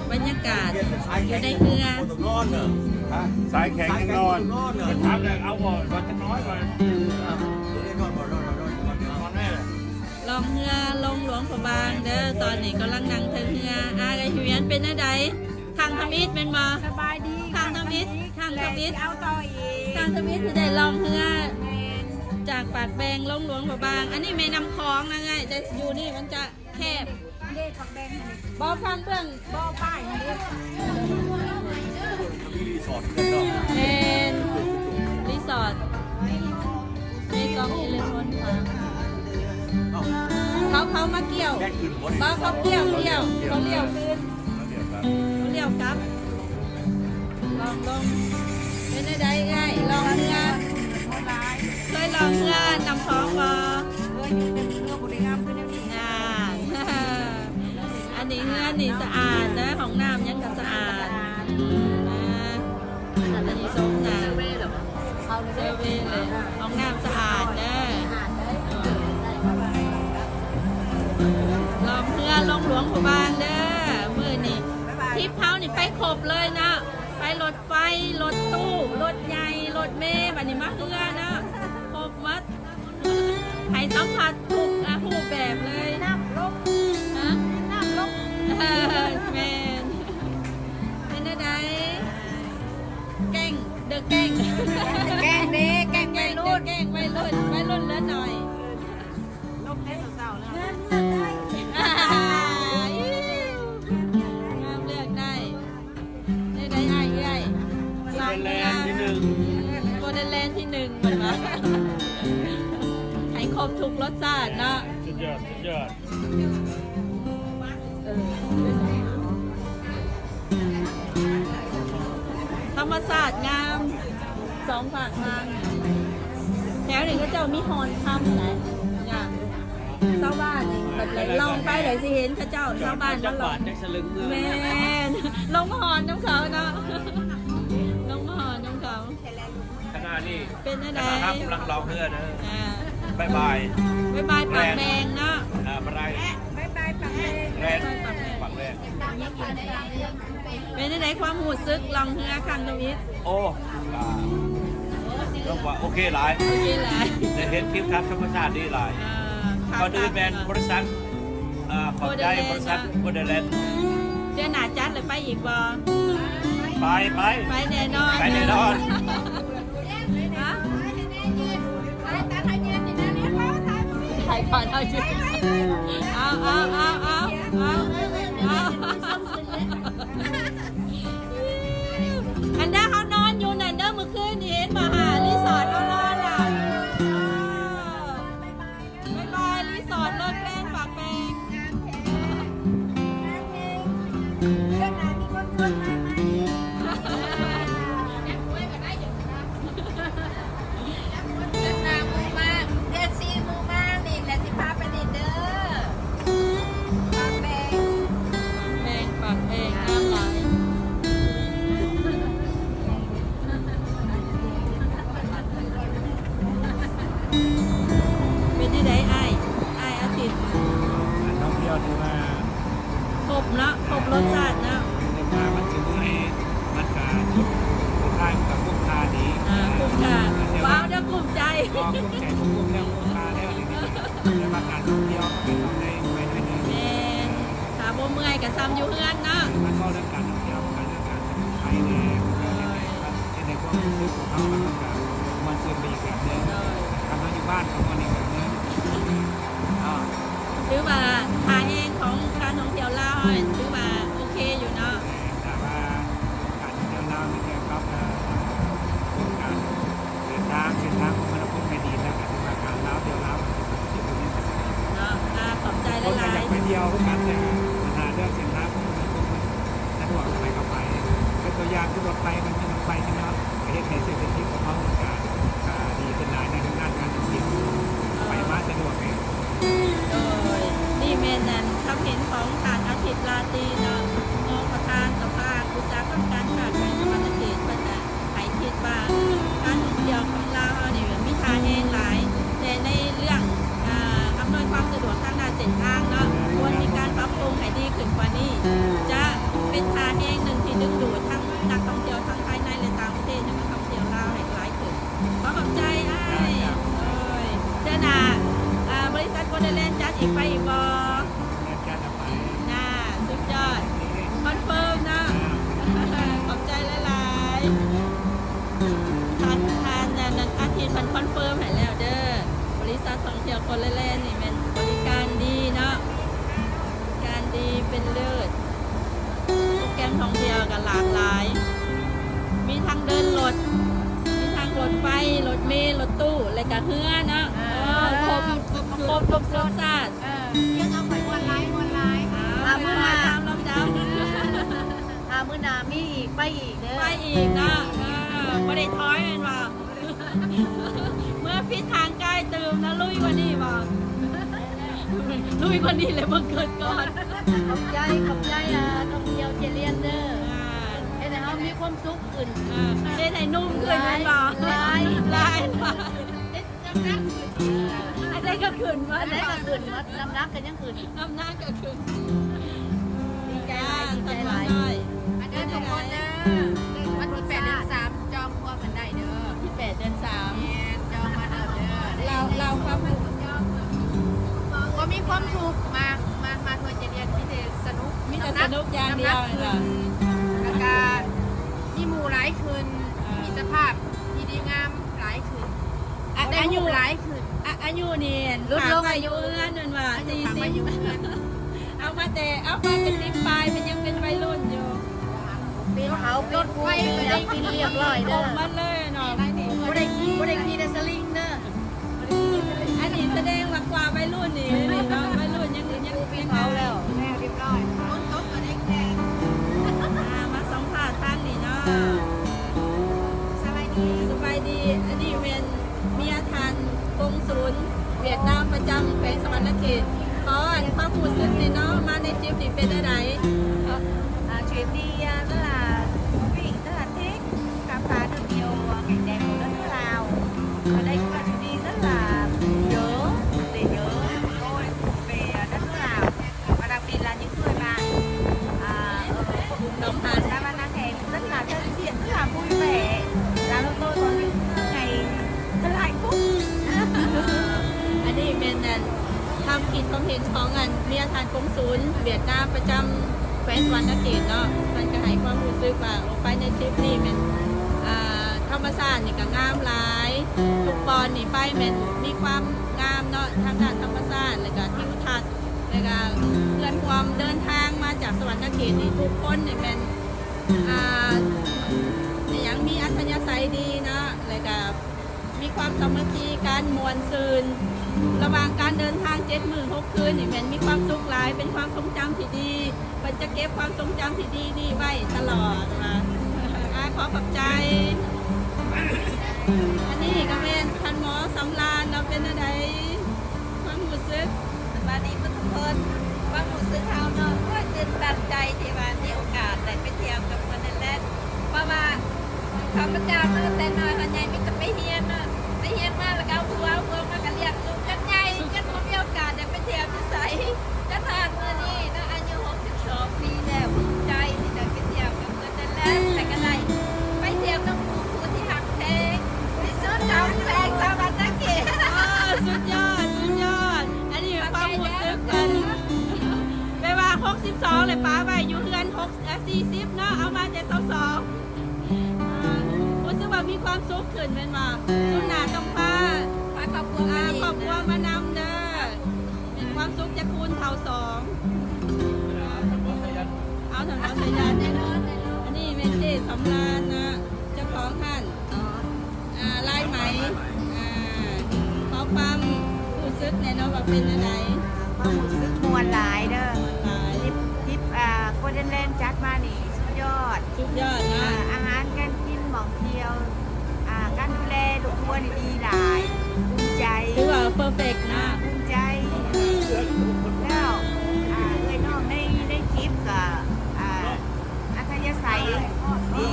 ບັນຍາກາດຢູ່ໃນເຮືອ ສາຍແຂງຍັງນອນ ຖາມແລ້ວເອົາບໍ່ ວ່າຈັກໜ້ອຍວ່າ ນອນແນ່. ລ່ອງເຮືອລົງຫຼວງພະບາງເດີ ຕອນນີ້ກຳລັງນັ່ງເທິງເຮືອ. ອາ ເອື້ອຍຫວຽນ ເປັນແນວໃດ? ຄັ້ງທຳອິດແມ່ນບໍ່? ສະບາຍດີ ຄັ້ງທຳອິດ ຄັ້ງທຳອິດ ແລະຊິເອົາຕໍ່ອີກ ຄັ້ງທຳອິດທີ່ໄດ້ລ່ອງເຮືອ ແມ່ນ ຈາກປາກແບງລົງຫຼວງພະບາງ. ອັນນີ້ແມ່ນ້ຳຂອງນະເອື້ອຍ ແຕ່ຢູ່ນີ້ມັນຈະແຄບ ເດ້ ປາກແບງຫັ້ນເດ້ ບໍ່ ທາງເບື້ອງ ບໍ່ ປ້າຍຫັ້ນເດ້ ມີຣີສອດເນາະ ແມ່ນ ຣີສອດ ເມກອງອີເລເວັນ ເຂົາ ເຂົາມາກ່ຽວ ບໍ່ ເຂົາກ່ຽວ ກ່ຽວ ເຂົາລ້ຽວຄືນ ລ້ຽວກັບ ລອງລົງ ເປັນແນວໃດເອື້ອຍ ລ່ອງເຮືອ ເຄີຍລ່ອງເຮືອນ້ຳຂອງບໍ່? ເຄີຍຢູ່ ແຕ່ເຮືອບໍ່ໄດ້ງາມຄືແນວນີ້ ນັ້ນ ອັນນີ້ເຮືອນນີ້ສະອາດເດີ ຫ້ອງນ້ຳຫຍັງກໍສະອາດ ສະອາດ ອືມ ອັນນີ້ຊົມນະ ເຊີເວເລີຍ ຫ້ອງນ້ຳສະອາດເດີ ລ່ອງເຮືອລົງຫຼວງພະບາງເດີ ມື້ນີ້ ທຣິບເຮົານີ້ໄປຄົບເລີຍເນາະ ໄປລົດໄຟ ລົດຕູ້ ລົດໃຫຍ່ ລົດເມ ບັດນີ້ມາເຮືອເນາະ ຄົບໝົດ ໃຫ້ສຳຜັດທຸກ ອາ ຮູບແບບເລີຍ ນ້ຳລົງ ຮະ ນ້ຳລົງ ເອີ ແມ່ນ ເປັນແນວໃດ? ແກ້ງ ເດີແກ້ງ ແກ້ງເດ້ ແກ້ງໄວລຸ້ນ ເດີແກ້ງໄວລຸ້ນ ໄວລຸ້ນເຫຼືອໜ້ອຍ ລົງແຕ່ເຊົ້າໆ ເລີຍ ງາມເລືອກໄດ້ ງາມເລືອກໄດ້ ໄດ້ ໄດ້ອ້າຍເອື້ອຍ ໂກລເດີນແລນທີໜຶ່ງ ໂກລເດີນແລນທີໜຶ່ງ ເພິ່ນວ່າ ໃຫ້ຄົບທຸກລົດຊາດເນາະ ສຸດຍອດ ສຸດຍອດ ເອີ ທຳມະຊາດງາມ ສອງຂ້າງທາງ ແຖວນີ້ເຂົາເຈົ້າມີຮ່ອນຄຳຫຼາຍ ຊາວບ້ານນີ້ ແບບລອງໄປແລ້ວຊິເຫັນເຂົາເຈົ້າ ຊາວບ້ານມາລອງ ແມ່ນ ລົງມາຮ່ອນນຳເຂົາເນາະ ລົງມາຮ່ອນນຳເຂົາ ຂະນະນີ້ ເປັນຈັ່ງໃດ? ຂະນະເຮົາກຳລັງລ່ອງເຮືອເດີ ອ່າ ບາຍບາຍ ບາຍບາຍປາກແບງເນາະ ອ່າ ບາຍບາຍ ບາຍບາຍປາກແບງ ແລນ ປາກແບງ ປາກແບງ ເປັນຈັ່ງໃດຄວາມຮູ້ສຶກລ່ອງເຮືອຄັ້ງທຳອິດ? ໂອ້ ກະ ເອີ້ນວ່າໂອເຄຫຼາຍ ໂອເຄຫຼາຍ ໄດ້ເຫັນທິວທັດທຳມະຊາດດີຫຼາຍ ເອີ ກ່ອນອື່ນແມ່ນບໍລິສັດ ອ່າ ຂອບໃຈບໍລິສັດໂກລເດີນແລນ ເດືອນໜ້າຈັດແລ້ວໄປອີກບໍ່? ໄປ ໄປ ໄປແນ່ນອນ ໄປແນ່ນອນ ຮະ? ຂາຍຂອງເຮົາຢູ່ ເອົາ ເອົາ ເອົາ ເອົາ ອັນເດີເຮົານອນຢູ່ນັ້ນເດີ ມື້ຄືນນີ້ເຫັນບໍ່ຫາ ຣີສອດເຮົານອນນະ ບາຍບາຍ ຣີສອດເລີກແລນປາກແບງ ເດືອນໜ້າມີຄົນຊວນມາໃໝ່ ເດືອນໜ້າໝູ່ມາ ເດືອນສີ່ໝູ່ມານີ້ແຫຼະ ຊິພາໄປຫຼິ້ນເດີ ປາກແບງ ແບງ ປາກແບງ ງາມຫຼາຍ. ເປັນຈັ່ງໃດອ້າຍ ອ້າຍອາທິດ? ການທ່ອງທ່ຽວຖືວ່າຄົບເນາະ ຄົບລົດຊາດເນາະ ເດີນທາງມັນຊິເມື່ອຍ ມັນກະຈຸດສຸດທ້າຍມັນກະຄຸ້ມຄ່າດີ ອ່າ ຄຸ້ມຄ່າ ແຕ່ວ່າ ວ້າວ ເດີ ກຸ້ມໃຈ ບໍ່ກຸ້ມໃຈ ບໍ່ກຸ້ມແລ້ວ ຄຸ້ມຄ່າແລ້ວນີ້ ແຕ່ວ່າການທ່ອງທ່ຽວມັນກະຕ້ອງໄດ້ໄປເລື້ອຍໆ ແມ່ນ ຖ້າບໍ່ເມື່ອຍກໍຊ່ຳຢູ່ເຮືອນເນາະ ຄັນເວົ້າເລື່ອງການທ່ອງທ່ຽວ ການເລື່ອງການໄປແດ່ ເຮັດໃຫ້ຄວາມຮູ້ສຶກຂອງເຮົາມັນກໍມ່ວນຊື່ນໄປອີກແບບໜຶ່ງ ໂດຍ ຄັນ ເຮົາຢູ່ບ້ານສອງຄົນນີ້ກໍເມືອເນາະ. ຖືວ່າທ່າແຮງຂອງການທ່ອງທ່ຽວລາວເຮົານີ້ ຖືວ່າໂອເຄຢູ່ເນາະ. ແມ່ນ, ຖ້າວ່າການທ່ອງທ່ຽວລາວມີແຕ່ປັບ ເອີ ໂຄງການເດີນທາງ, ເສັ້ນທາງຄົມມະນາຄົມໃຫ້ດີແລ້ວ ກໍຖືວ່າການລາວທ່ຽວລາວກໍຖືວ່າຈະບໍ່ມີບັນຫາເນາະ. ກໍຂອບໃຈຫຼາຍໆ. ຄົນກໍຢາກໄປທ່ຽວຄືກັນ, ແຕ່ບັນຫາເລື່ອງເສັ້ນທາງຄົມມະນາຄົມມັນ ສະດວກເທົ່າໃດກໍໄປ. ຍົກຕົວຢ່າງຄືລົດໄຟ, ມັນມີລົດໄຟເນາະ, ກໍເຮັດໃຫ້ເສດຖະກິດຂອງເຮົາມັນກະ ກະດີຂຶ້ນຫຼາຍໃນທາງດ້ານການທ່ອງທ່ຽວ, ໄປມາສະດວກເດ. ໂດຍ ນີ້ແມ່ນອັນຄຳເຫັນຂອງທ່ານອາທິດ ລາຕີເນາະ, ຮອງປະທານສະພາອຸດສາຫະກຳການຄ້າແຂວງສະຫວັນນະເຂດ ເພິ່ນກະໃຫ້ຄິດວ່າ ການທ່ອງທ່ຽວຂອງລາວເຮົານີ້ມີທ່າແຮງຫຼາຍ, ແຕ່ໃນເລື່ອງ ອ່າ ອຳນວຍຄວາມສະດວກທາງດ້ານເສັ້ນທາງເນາະ, ຄວນມີການປັບປຸງໃຫ້ດີຂຶ້ນກວ່ານີ້, ຈະເປັນທ່າແຮງໜຶ່ງທີ່ດຶງດູດທັງນັກທ່ອງທ່ຽວທັງພາຍໃນ ແລະ ຕ່າງປະເທດໃຫ້ມາທ່ອງທ່ຽວລາວໃຫ້ຫຼາຍຂຶ້ນ. ຂໍຂອບໃຈອ້າຍ. ໂດຍ ເທື່ອໜ້າ ອ່າ ບໍລິສັດໂກນເດີແລນຈັດອີກ ໄປອີກບໍ່? ຈັດ ໄປ. ໜ້າ ສຸດຍອດ ຄອນເຟີມເນາະ. ຂອບໃຈຫຼາຍໆ. ທ່ານ ທ່ານ ອາທິດເພິ່ນຄອນເຟີມໃຫ້ແລ້ວເດີ. ບໍລິສັດທ່ອງທ່ຽວໂກນເດີແລນນີ້ແມ່ນບໍລິການດີເນາະ, ການດີເປັນເລີດ. ໂປຣແກຣມທ່ອງທ່ຽວກໍຫຼາກຫຼາຍ, ມີທັງເດີນລົດ, ມີທັງລົດໄຟ, ລົດເມ, ລົດຕູ້ ແລະກະເຮືອເນາະ. ເອີ ເອີ ຄົບ ຄົບ ຄົບ ຄົບ ຄົບ ຄົບລົດຊາດ. ເອີ ຍັງເອົາໄປມ່ວນຫຼາຍ ມ່ວນຫຼາຍ. ອ່າ ມື້ໜ້າ ຕາມລຳດັບ ຖ້າມື້ໜ້າມີອີກ ໄປອີກເດີ ໄປອີກເນາະ. ເອີ ບໍ່ໄດ້ຖອຍແມ່ນບໍ່? ເມື່ອຜິດທາງກາຍຕື່ມນະ ລຸຍກວ່ານີ້ບໍ່? ລຸຍກວ່ານີ້ແຫຼະ ບໍ່ເກີດກ່ອນ. ຂອບໃຈ ຂອບໃຈ ອ່າ ທ່ອງທ່ຽວເຈລຽນເດີ. ອ່າ ເຮັດໃຫ້ເຮົາມີຄວາມສຸກຂຶ້ນ. ອ່າ ເຮັດໃຫ້ໜຸ່ມຂຶ້ນແມ່ນບໍ່? ຫຼາຍ ຫຼາຍ ຫຼາຍ ຫຼາຍ. ນ້ຳໜັກຂຶ້ນອີກ. ອັນໃດກໍຂຶ້ນໝົດ ອັນໃດກໍຂຶ້ນໝົດ ນ້ຳໜັກກໍຍັງຂຶ້ນ ນ້ຳໜັກກໍຂຶ້ນ. ດີໃຈຫຼາຍ ດີໃຈຫຼາຍ. ມາເດີທຸກຄົນເດີ ວັນທີແປດເດືອນສາມ ຈອງຄວບກັນໄດ້ເດີ. ທີແປດເດືອນສາມ ແມ່ນ ຈອງມາເດີ. ລາວ ລາວຄວາມ ບໍ່ມີຄວາມທຸກ ມາ ມາ ມາທົ່ວເຈລຽນ ມີແຕ່ສະໜຸກ ມີແຕ່ສະໜຸກຢ່າງດຽວ. ແລ້ວກໍມີໝູ່ຫຼາຍຂຶ້ນ ມີມິດຕະພາບທີ່ດີງາມຫຼາຍຂຶ້ນ. ອາ ໄດ້ຮູບຫຼາຍຂຶ້ນ. ອາ ອາຍຸນີ້ ລຸດລົງອາຍຸເຮືອນນັ້ນວ່າ ສີ່ສິບ ເອົາມາແຕ່ ເອົາມາແຕ່ສິບປາຍ ມັນຍັງເປັນໄວລຸ້ນຢູ່. ປີນເຂົາປີນພູ ປີນຫຍັງ ປີນລຽບລ້ອຍເດີ. ໝົດເລີຍເນາະ. ບໍ່ໄດ້ ບໍ່ໄດ້ຂີ່ແຕ່ສະລິງເດີ. ອັນນີ້ສະແດງວ່າກວ່າໄວລຸ້ນນີ້ເນາະ, ໄວລຸ້ນຍັງ ຍັງ ຍັງເອົາແລ້ວ ແລ້ວຮຽບຮ້ອຍ. ຝົນຕົກກໍໄດ້ແຂ່ງ. ອ່າ ມາສຳພາດທາງນີ້ເນາະ. ສະບາຍດີ ສະບາຍດີ. ອັນນີ້ແມ່ນເມຍທ່ານກົງສູນຫວຽດນາມປະຈຳແຂວງສະຫວັນນະເຂດ. ຂໍອັນຄວາມຮູ້ສຶກແດ່ເນາະ, ມາໃນທຣິບນີ້ເປັນແນວໃດ? ອ່າ ເຂດນີ້ ອ່າ ຕະຫຼາດ Cà phê nước Liêu, à, cảnh đẹp của đất nước Lào. Ở đây cũng là chuyến đi rất là nhớ, để nhớ, để tôi về, à, đất nước Lào. Và đặc biệt là những người bạn, à, ở, ở Savanna Khẹt rất là thân thiện, rất là vui vẻ, làm cho tôi có những ngày thật là hạnh phúc. ອັນນີ້ແມ່ນອັນ ຄຳຄິດຄວາມເຫັນຂອງອັນເມຍທ່ານກົງສູນຫວຽດນາມປະຈຳແຂວງສະຫວັນນະເຂດເນາະ, ເພິ່ນກໍໃຫ້ຄວາມຮູ້ສຶກວ່າ ໂອ ໄປໃນທຣິບນີ້ແມ່ນ ອ່າ ທຳມະຊາດນີ້ກໍງາມຫຼາຍ, ທຸກບ່ອນນີ້ໄປແມ່ນມີຄວາມງາມເນາະ ທາງດ້ານທຳມະຊາດ ແລ້ວກໍທິວທັດ ແລ້ວກໍເພື່ອນຮ່ວມເດີນທາງມາຈາກສະຫວັນນະເຂດນີ້ ທຸກຄົນນີ້ແມ່ນ ອ່າ ອີຫຍັງ ມີອັດທະຍາໄສດີເນາະ ແລ້ວກໍ ມີຄວາມສາມັກຄີກັນ ມ່ວນຊື່ນ ລະຫວ່າງການເດີນທາງເຈັດມື້ຫົກຄືນນີ້ແມ່ນມີຄວາມສຸກຫຼາຍ, ເປັນຄວາມຊົງຈຳທີ່ດີ, ເພິ່ນຈະເກັບຄວາມຊົງຈຳທີ່ດີນີ້ໄວ້ຕະຫຼອດວ່າ. ອາ ຂໍຂອບໃຈ. ອັນນີ້ກໍແມ່ນທ່ານໝໍສຳລານເນາະ, ເປັນແນວໃດຄວາມຮູ້ສຶກ? ສະບາຍດີເບິດທຸກຄົນ. ຄວາມຮູ້ສຶກເຮົາເນາະ ໂອ້ຍ ຕື່ນຕັນໃຈທີ່ວ່າມີໂອກາດໄດ້ໄປທ່ຽວກັບເພິ່ນນັ້ນແຫຼະ ເພາະວ່າ ຂ້າພະເຈົ້າເນາະ ແຕ່ນ້ອຍຮອດໃຫຍ່ມີແຕ່ໄປຮຽນເນາະ, ໄປຮຽນມາແລ້ວກໍເອົາຜົວ ເອົາຜົວມາກໍລ້ຽງລູກຈົນໃຫຍ່ ຈົນບໍ່ມີໂອກາດໄດ້ໄປທ່ຽວຢູ່ໃສ ຈົນຮອດມື້ນີ້ເນາະ ອາຍຸຫົກສິບສອງປີແລ້ວ. ພູມໃຈທີ່ໄດ້ໄປທ່ຽວກັບເພິ່ນນັ້ນແຫຼະ ແລ້ວກໍໄດ້ໄປທ່ຽວກັບໝູ່ຜູ້ທີ່ຮັກແພງທີ່ສຸດຂອງແຂວງສະຫວັນນະເຂດ. ໂອ້ ສຸດຍອດ ສຸດຍອດ. ອັນນີ້ຄວາມຮູ້ສຶກເພິ່ນ ແປວ່າຫົກສິບສອງແລ້ວປະໄວ້ຢູ່ເຮືອນຫົກ ເອີ ສີ່ສິບເນາະ ເອົາມາແຕ່ຊາວສອງ. ອ່າ ຮູ້ສຶກວ່າມີຄວາມສຸກຂຶ້ນແມ່ນບໍ່? ຊຸມໜ້າຕ້ອງພາ ພາ ຄອບຄົວ ອ່າ ມາຫຼິ້ນ ຄອບຄົວມານຳເດີ ເປັນຄວາມສຸກຈະຄູນເທົ່າສອງ ເອົາຖະໜົນສາຍໃຫຍ່ ອັນນີ້ແມ່ນເຈ້ສຳລານນະ ເຈົ້າຂອງຮ້ານ ອ່າ ລາຍໄໝ ອ່າ ຂໍຄວາມຮູ້ສຶກແດ່ເນາະວ່າເປັນແນວໃດ? ຄວາມຮູ້ສຶກມ່ວນຫຼາຍເດີ ມ່ວນຫຼາຍ ທຣິບ ທຣິບ ອ່າ ໂກລເດັນແລນຈັດມານີ້ສຸດຍອດ ສຸດຍອດເນາະ ອ່າ ອາຫານການກິນ ໝ່ອງທ່ຽວ ອ່າ ການດູແລລູກຄົວນີ້ດີຫຼາຍ ພູມໃຈ ຖືວ່າເພີເຟັກເນາະ ພູມໃຈ ແລ້ວ ອ່າ ເອື້ອຍນ້ອງໃນ ໃນທຣິບກໍ ອ່າ ອັດທະຍາໄສດີ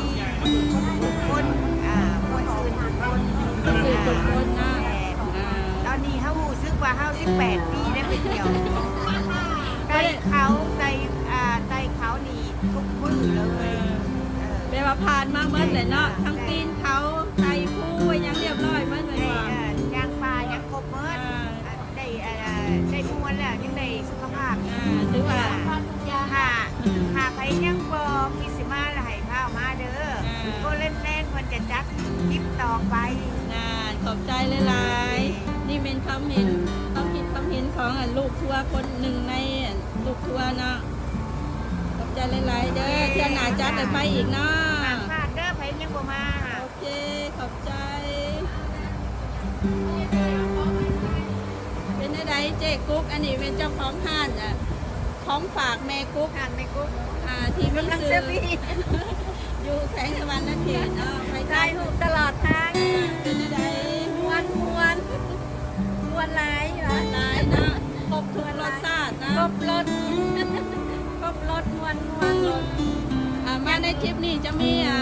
ທຸກຄົນ ອ່າ ມ່ວນຊື່ນທຸກຄົນ ມ່ວນຊື່ນທຸກຄົນເນາະ ແມ່ນ ອ່າ ຕອນນີ້ເຮົາຮູ້ສຶກວ່າເຮົາສິບແປດປີແລ້ວໄປທ່ຽວ ໄຕ່ເຂົາ ໄຕ່ ອ່າ ໄຕ່ເຂົານີ້ທຸກມື້ເລີຍ ເອີ ເອີ ແປວ່າຜ່ານມາໝົດແຫຼະເນາະ ທັງປີນເຂົາ ໄຕ່ພູຫຍັງລຽບຮ້ອຍໝົດແມ່ນບໍ່? ເອີ ຍ່າງປ່າຫຍັງຄົບໝົດ ອ່າ ໄດ້ ເອີ ໄດ້ມ່ວນແລ້ວຍັງໄດ້ສຸຂະພາບ ອ່າ ຖືວ່າ ຖ້າ ຖ້າໃຜຍັງບໍ່ຄິດຊິມາລະໃຫ້ຟ້າວມາເດີ ອ່າ ໂກລເດັນແລນເພິ່ນຈະຈັດທຣິບຕໍ່ໄປ ນານ ຂອບໃຈຫຼາຍໆ ນີ້ແມ່ນຄຳເຫັນ ຄວາມຄິດຄວາມເຫັນຂອງ ອັນ ລູກທົວຄົນໜຶ່ງໃນ ອັນ ລູກທົວເນາະ ຂອບໃຈຫຼາຍໆເດີ ເທື່ອໜ້າຈັດໃຫ້ໄປອີກເນາະ ຫ້າມພາດເດີ ໃຜຍັງບໍ່ມາ ໂອເຄ ຂອບໃຈ ເປັນແນວໃດເຈ້ກຸກ? ອັນນີ້ແມ່ນເຈົ້າຂອງຮ້ານ ອ່າ ຂອງຝາກແມ່ກຸກ ຮ້ານແມ່ກຸກ ອ່າ ທີ່ມີຊື່ ຢູ່ແຂວງສະຫວັນນະເຂດເນາະ ໄປຖ່າຍຮູບຕະຫຼອດທາງ ອ່າ ເປັນແນວໃດ? ມ່ວນ ມ່ວນ ມ່ວນຫຼາຍ ມ່ວນຫຼາຍເນາະ ຄົບທຸກລົດຊາດເນາະ ຄົບລົດ ຄົບລົດ ມ່ວນ ມ່ວນ ອ່າ ມາໃນທຣິບນີ້ຈະມີ ອ່າ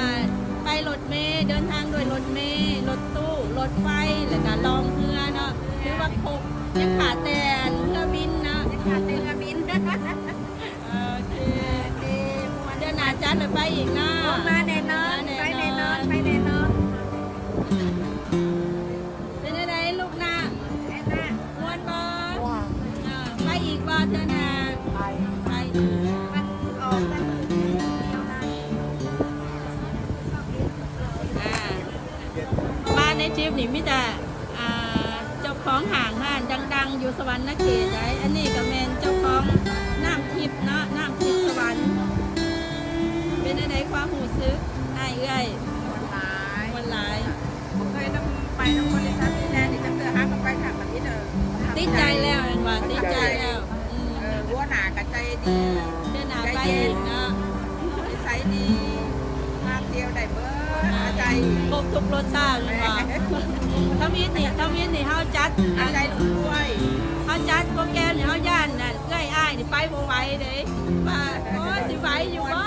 ໄປລົດເມ ເດີນທາງດ້ວຍລົດເມ ລົດຕູ້ ລົດໄຟ ແລ້ວກະລ່ອງເຮືອເນາະ ຖືວ່າຄົບ ຍັງຂາດແຕ່ເຮືອບິນເນາະ ຍັງຂາດແຕ່ເຮືອບິນ ໂອເຄ ໂອເຄ ເດືອນໜ້າຈັດແລ້ວໄປອີກເນາະ ໂອ້ ມາແນ່ນອນ ມາແນ່ນອນ ໄປແນ່ນອນ ໄປແນ່ນອນ ເປັນຈັ່ງໃດລູກນາ? ແມ່ນນະ ມ່ວນບໍ່? ມ່ວນ ເອີ ໄປອີກບໍ່ເທື່ອໜ້າ? ໄປ ໄປ ມັນອອກແຕ່ມື້ດຽວນະ ອ່າ ມາໃນທຣິບນີ້ມີແຕ່ ອ່າ ເຈົ້າຂອງຫ້າງຮ້ານດັງໆ ຢູ່ສະຫວັນນະເຂດໃດ໋ ອັນນີ້ກໍແມ່ນເຈົ້າຂອງນ້ຳທິບເນາະ ນ້ຳທິບສະຫວັນ ເປັນຈັ່ງໃດຄວາມຮູ້ສຶກອ້າຍເອື້ອຍ? ມ່ວນຫຼາຍ ມ່ວນຫຼາຍ ບໍ່ເຄີຍນຳ ໄປນຳບໍລິສັດນີ້ແທ້ນີ້ຈັກເທື່ອ ຫາກໍໄປຄັ້ງທຳອິດເດີ ຕິດໃຈແລ້ວແມ່ນບໍ່? ຕິດໃຈແລ້ວ ອືມ ເອີ ຫົວໜ້າກໍໃຈດີ ເອີ ເທື່ອໜ້າໄປອີກເນາະ ນິໄສດີ ພາທ່ຽວໄດ້ເບີດ ໃຈດີ ຄົບທຸກລົດຊາດແມ່ນບໍ່? ທຳອິດນີ້ ທຳອິດນີ້ເຮົາຈັດ ເອົາໃຈລູກດ້ວຍ ເຮົາຈັດໂປຣແກຣມນີ້ ເຮົາຢ້ານນັ້ນ ເອື້ອຍອ້າຍນີ້ໄປບໍ່ໄຫວເດ້ ວ່າ ໂອ້ຍ ຊິໄຫວຢູ່ບໍ່?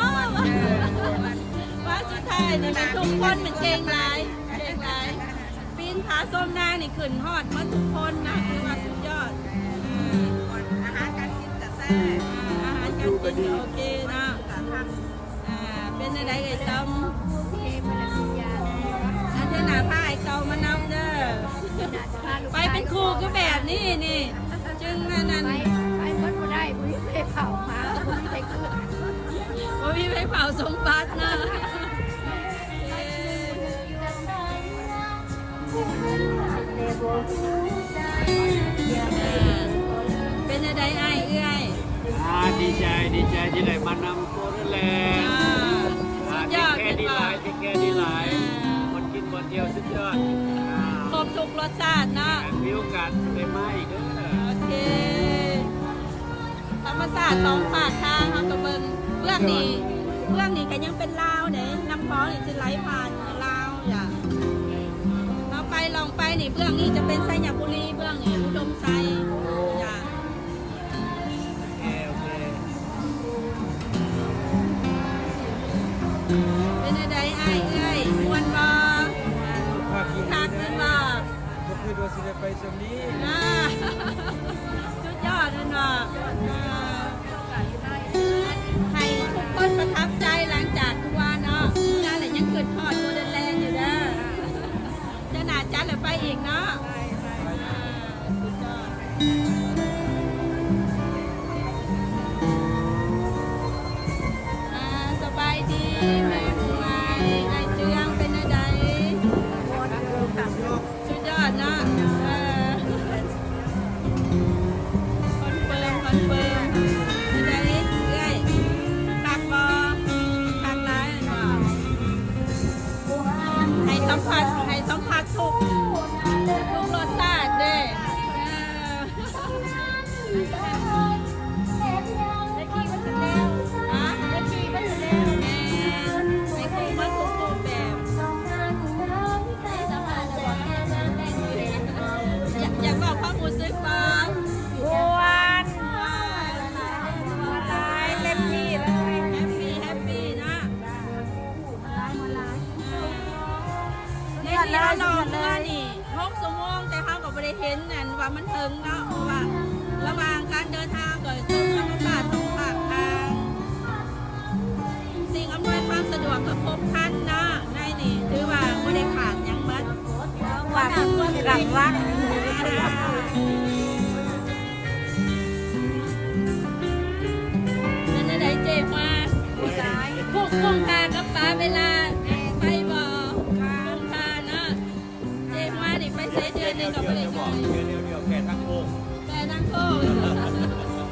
ວ່າສຸດທ້າຍນີ້ແມ່ນທຸກຄົນແມ່ນເກັ່ງຫຼາຍ ເກັ່ງຫຼາຍ ປີນຜາຊົມນາງນີ້ຂຶ້ນຮອດໝົດທຸກຄົນນະ ຖືວ່າສຸດຍອດ ອາຫານການກິນກະແຊບ ອາຫານການກິນກະໂອເຄເນາະ ອາ ເປັນຈັ່ງໃດເອີຍຕ້ອມ? ໂອເຄໝົດລະທຸກຢ່າງ ອາ ເທື່ອໜ້າພາອ້າຍເກົ່າມານຳເດີ ໄປເປັນຄູ່ຄືແບບນີ້ນີ້ ຈຶ່ງອັນນັ້ນ ໄປ ໄປໝົດບໍ່ໄດ້ ບໍ່ມີໃຜເຝົ້າ ໝາກໍບໍ່ມີໃຜເກືອ ບໍ່ມີໃຜເຝົ້າສົມບັດເນາະ ເປັນຈັ່ງໃດອ້າຍເອື້ອຍ? ອ່າ ດີໃຈ ດີໃຈທີ່ໄດ້ມານຳໂກລເດີນແລນ ອ່າ ອ່າ ສຸດຍອດ ເທັກແຄດີຫຼາຍ ເທັກແຄດີຫຼາຍ ອ່າ ບ່ອນກິນບ່ອນທ່ຽວສຸດຍອດ ອ່າ ຄົບທຸກລົດຊາດເນາະ ມີໂອກາດໄດ້ມາອີກເດີ ໂອເຄ ທຳມະຊາດສອງຟາກທາງ ເຮົາກໍເບິ່ງ ເບື້ອງນີ້ ເບື້ອງນີ້ກໍຍັງເປັນລາວເດ້ ນ້ຳຂອງນີ້ຊິໄຫຼຜ່ານລາວ ຢ່າ ເຮົາໄປ ລ່ອງໄປນີ້ ເບື້ອງນີ້ຈະເປັນໄຊຍະບູລີ ເບື້ອງນີ້ອຸດົມໄຊ ຢ່າ ໂອເຄ ໂອເຄ ເປັນຈັ່ງໃດອ້າຍເອື້ອຍ ມ່ວນບໍ່? ຄັກແມ່ນບໍ່? ບໍ່ຄິດວ່າຊິໄດ້ໄປຊ່ຳນີ້ ອ່າ ສຸດຍອດແມ່ນບໍ່? ອ່າ ໃຫ້ທຸກຄົນປະທັບໃຈ ຫຼັງຈາກທີ່ວ່າເນາະ ເມື່ອແລ້ວຍັງຄິດຮອດໂກລເດັນແລນຢູ່ເດີ ເທື່ອໜ້າຈັດແລ້ວໄປອີກເນາະ ໄປ ໄປ ອ່າ ສຸດຍອດ ອ່າ ສະບາຍດີແມ່ຫວຍ ອ້າຍເຈືອງ ເປັນແນວໃດ? ສຸດຍອດເນາະ ເອີ ມັນເຖິງເນາະ ເພາະວ່າລະຫວ່າງການເດີນທາງກໍຖືກທຳມະຊາດສອງຂ້າງທາງ ສິ່ງອຳນວຍຄວາມສະດວກກໍຄົບຄລັນເນາະ ໃນນີ້ຖືວ່າບໍ່ໄດ້ຂາດຫຍັງໝົດ. ກາງວັນ ກາງວັນ ເປັນຈັ່ງໃດເຈ້ ມາ ກຸ້ງ ກຸ້ງຖ້າກັບປາເວລາໄປບໍ່? ກຸ້ງຖ້າເນາະ ເຈ້ມານີ້ໄປໃສເທື່ອໜຶ່ງກໍບໍ່ໄດ້ ເທື່ອດຽວ ແຄ່ທາງໂຄ້ງ ແຄ່ທາງໂຄ້ງ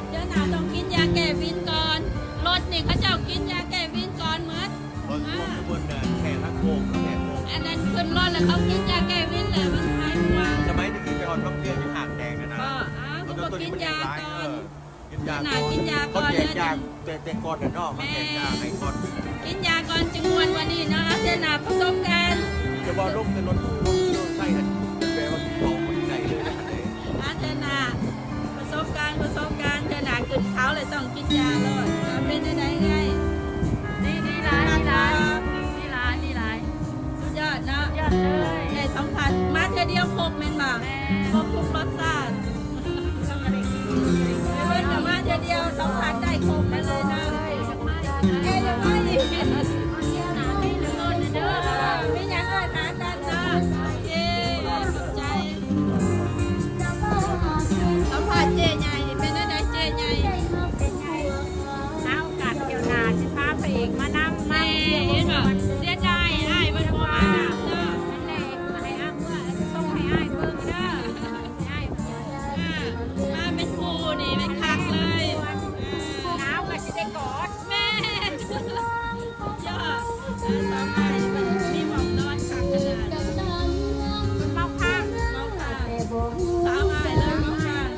ເທື່ອໜ້າຕ້ອງກິນຢາແກ້ວິນກ່ອນ ລົດນີ້ເຂົາເຈົ້າກິນຢາແກ້ວິນກ່ອນໝົດ ເບິ່ງ ອ່າ ພວກເພິ່ນແຄ່ທາງໂຄ້ງ ແຄ່ໂຄ້ງ ອັນນັ້ນຂຶ້ນລົດແລ້ວເຂົາກິນຢາແກ້ວິນແຫຼະ ມັນຫາຍຫ່ວງ. ສະໄໝຕະກີ້ໄປຮອດຄຳເຈນ ຍັງຫາກແດງນະ ກໍ ອ່າ ກໍກິນຢາກ່ອນ ເອີ ກິນຢາ ໜ້າກິນຢາກ່ອນ ເຂົາແຈກຢາແຕ່ ແຕ່ກ່ອນນະເນາະ ເຂົາແຈກຢາໃຫ້ກ່ອນ ກິນຢາກ່ອນຈຶ່ງມ່ວນກວ່ານີ້ເນາະ. ເອົາ ເທື່ອໜ້າປະສົບການ ຈະເວົ້າລົງແຕ່ລົດ ລົດ ລົດໄຊຫັ້ນ ແປວ່າເວົ້າບໍ່ໄດ້ເລີຍນະ ເອົາ ເທື່ອໜ້າປະສົບການ ປະສົບການ ເທື່ອໜ້າຂຶ້ນເຂົາແລ້ວຕ້ອງ ກິນຢາໂລດ. ເປັນຈັ່ງໃດເອື້ອຍ? ດີ ດີຫຼາຍ ດີຫຼາຍ ດີຫຼາຍ ດີຫຼາຍ ສຸດຍອດເນາະ ສຸດຍອດເລີຍ. ໄດ້ສຳຜັດມາເທື່ອດຽວຄົບແມ່ນບໍ່? ແມ່ນ ຄົບທຸກລົດຊາດ ເພິ່ນກໍມາເທື່ອດຽວສຳຜັດໄດ້ຄົບໄປເລີຍເນາະ. ເອີ ຢາກມາອີກ ເອີ ຢາກມາອີກ ມີຫຍັງເອີ້ນຫາກັນເນາະ. ໂອເຄ ຂອບໃຈ. ສຳພາດເຈ້ໃຫຍ່ ເປັນຈັ່ງໃດເຈ້ໃຫຍ່? ຫາໂອກາດທ່ຽວໜ້າຊິພາພະເອກມານຳ. ແມ່ ເຫັນບໍ່? ເສຍດາຍອ້າຍເພິ່ນບໍ່ມານຳເນາະ. ແມ່ນແຫຼະ ໃຫ້ອ້າຍເມືອສົ່ງໃຫ້ອ້າຍເບິ່ງເດີ ໃຫ້ອ້າຍເບິ່ງ. ອ່າ ມາເປັນຄູ່ນີ້ແມ່ນຄັກເລີຍ. ອ່າ ໜາວກໍຊິໄດ້ກອດ. ແມ່ນ ຍອດ ສາວອ້າຍເພິ່ນມີໝ່ອງນອນຄັກຂະໜາດ ເມົາຄ້າງ ເມົາຄ້າງ ສາວອ້າຍເລີຍເມົາຄ້າງ.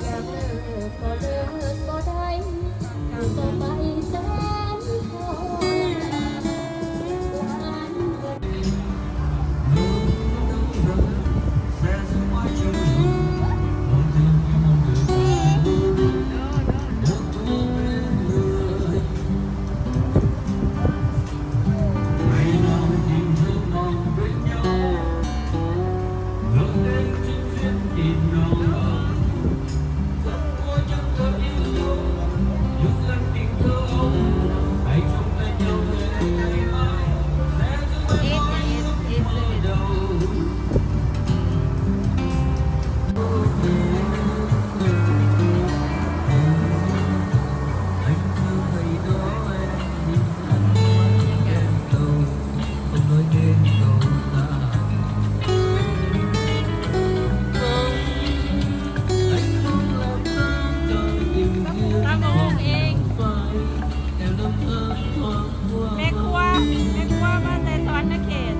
ຕຳບັກຫຸ່ງເອງ ແມ່ຄົວ ແມ່ຄົວມາແຕ່ສະຫວັນນະເຂດ.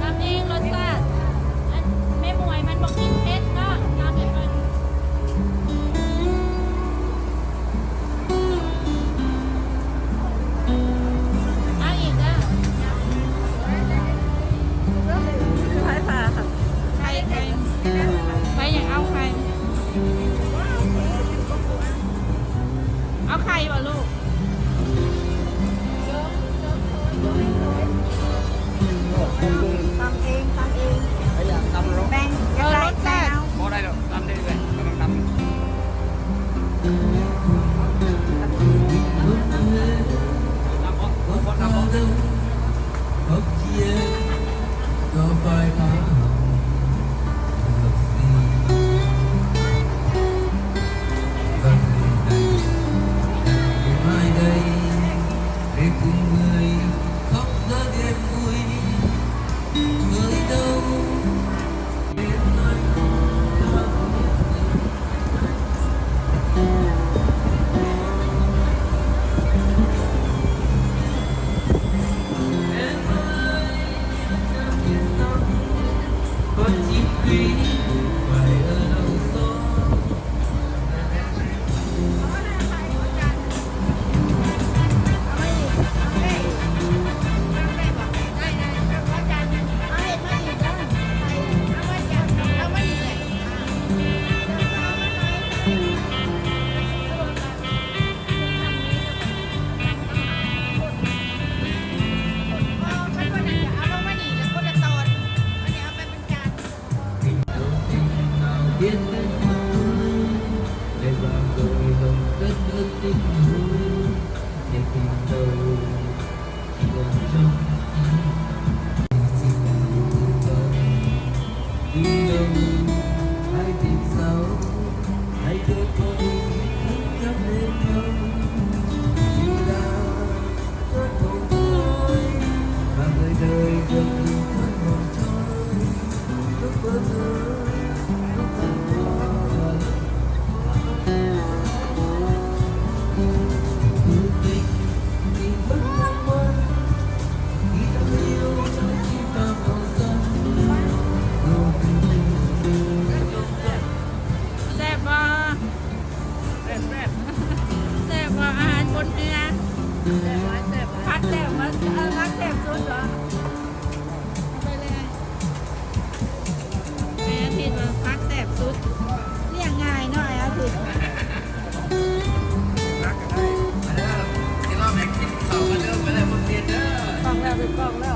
ຕຳເອງ ລົດຊາດ ອັນແມ່ໝວຍມັນບໍ່ກິນເຜັດເນາະ ຕຳໃຫ້ເພິ່ນ. ເອົາອີກເດີ ໄຂ່ ໄຂ່ ໄຂ່ ໃຜຢາກເອົາໄຂ່? ເອົາໄຂ່ບໍ່ລູກ? ຕຳເອງ ຕຳເອງ ແບ່ງກັນໄດ້ ເອີ ລົດແຊບ ບໍ່ໄດ້ດອກ ຕຳເລື້ອຍໆ ກຳລັງຕຳຢູ່. ນ້ຳບໍ່ ບໍ່ນ້ຳບໍ່? ກໍໄຟຟ້າ ເກືອບສີ ແຊບບໍ່? ແຊບໆ ແຊບບໍ່ ອາຫານບົນເຮືອ? ແຊບຫຼາຍ ແຊບຫຼາຍ ຜັກແຊບໝົດ ເອີ ຜັກແຊບສຸດເນາະ. ເອົາໄປເລີຍ ໄອ້ອາທິດວ່າຜັກແຊບສຸດ. ລ້ຽງງ່າຍເນາະ ໄອ້ອາທິດ. ຜັກກໍໄດ້ ມາເດີ ຊິລອງໃຫ້ກິນເຂົ້າ ມາເດີ ໄປເລີຍ ບໍ່ເປັນເດີ. ກ້ອງແລ້ວ ເປັນກ້ອງແລ້ວ.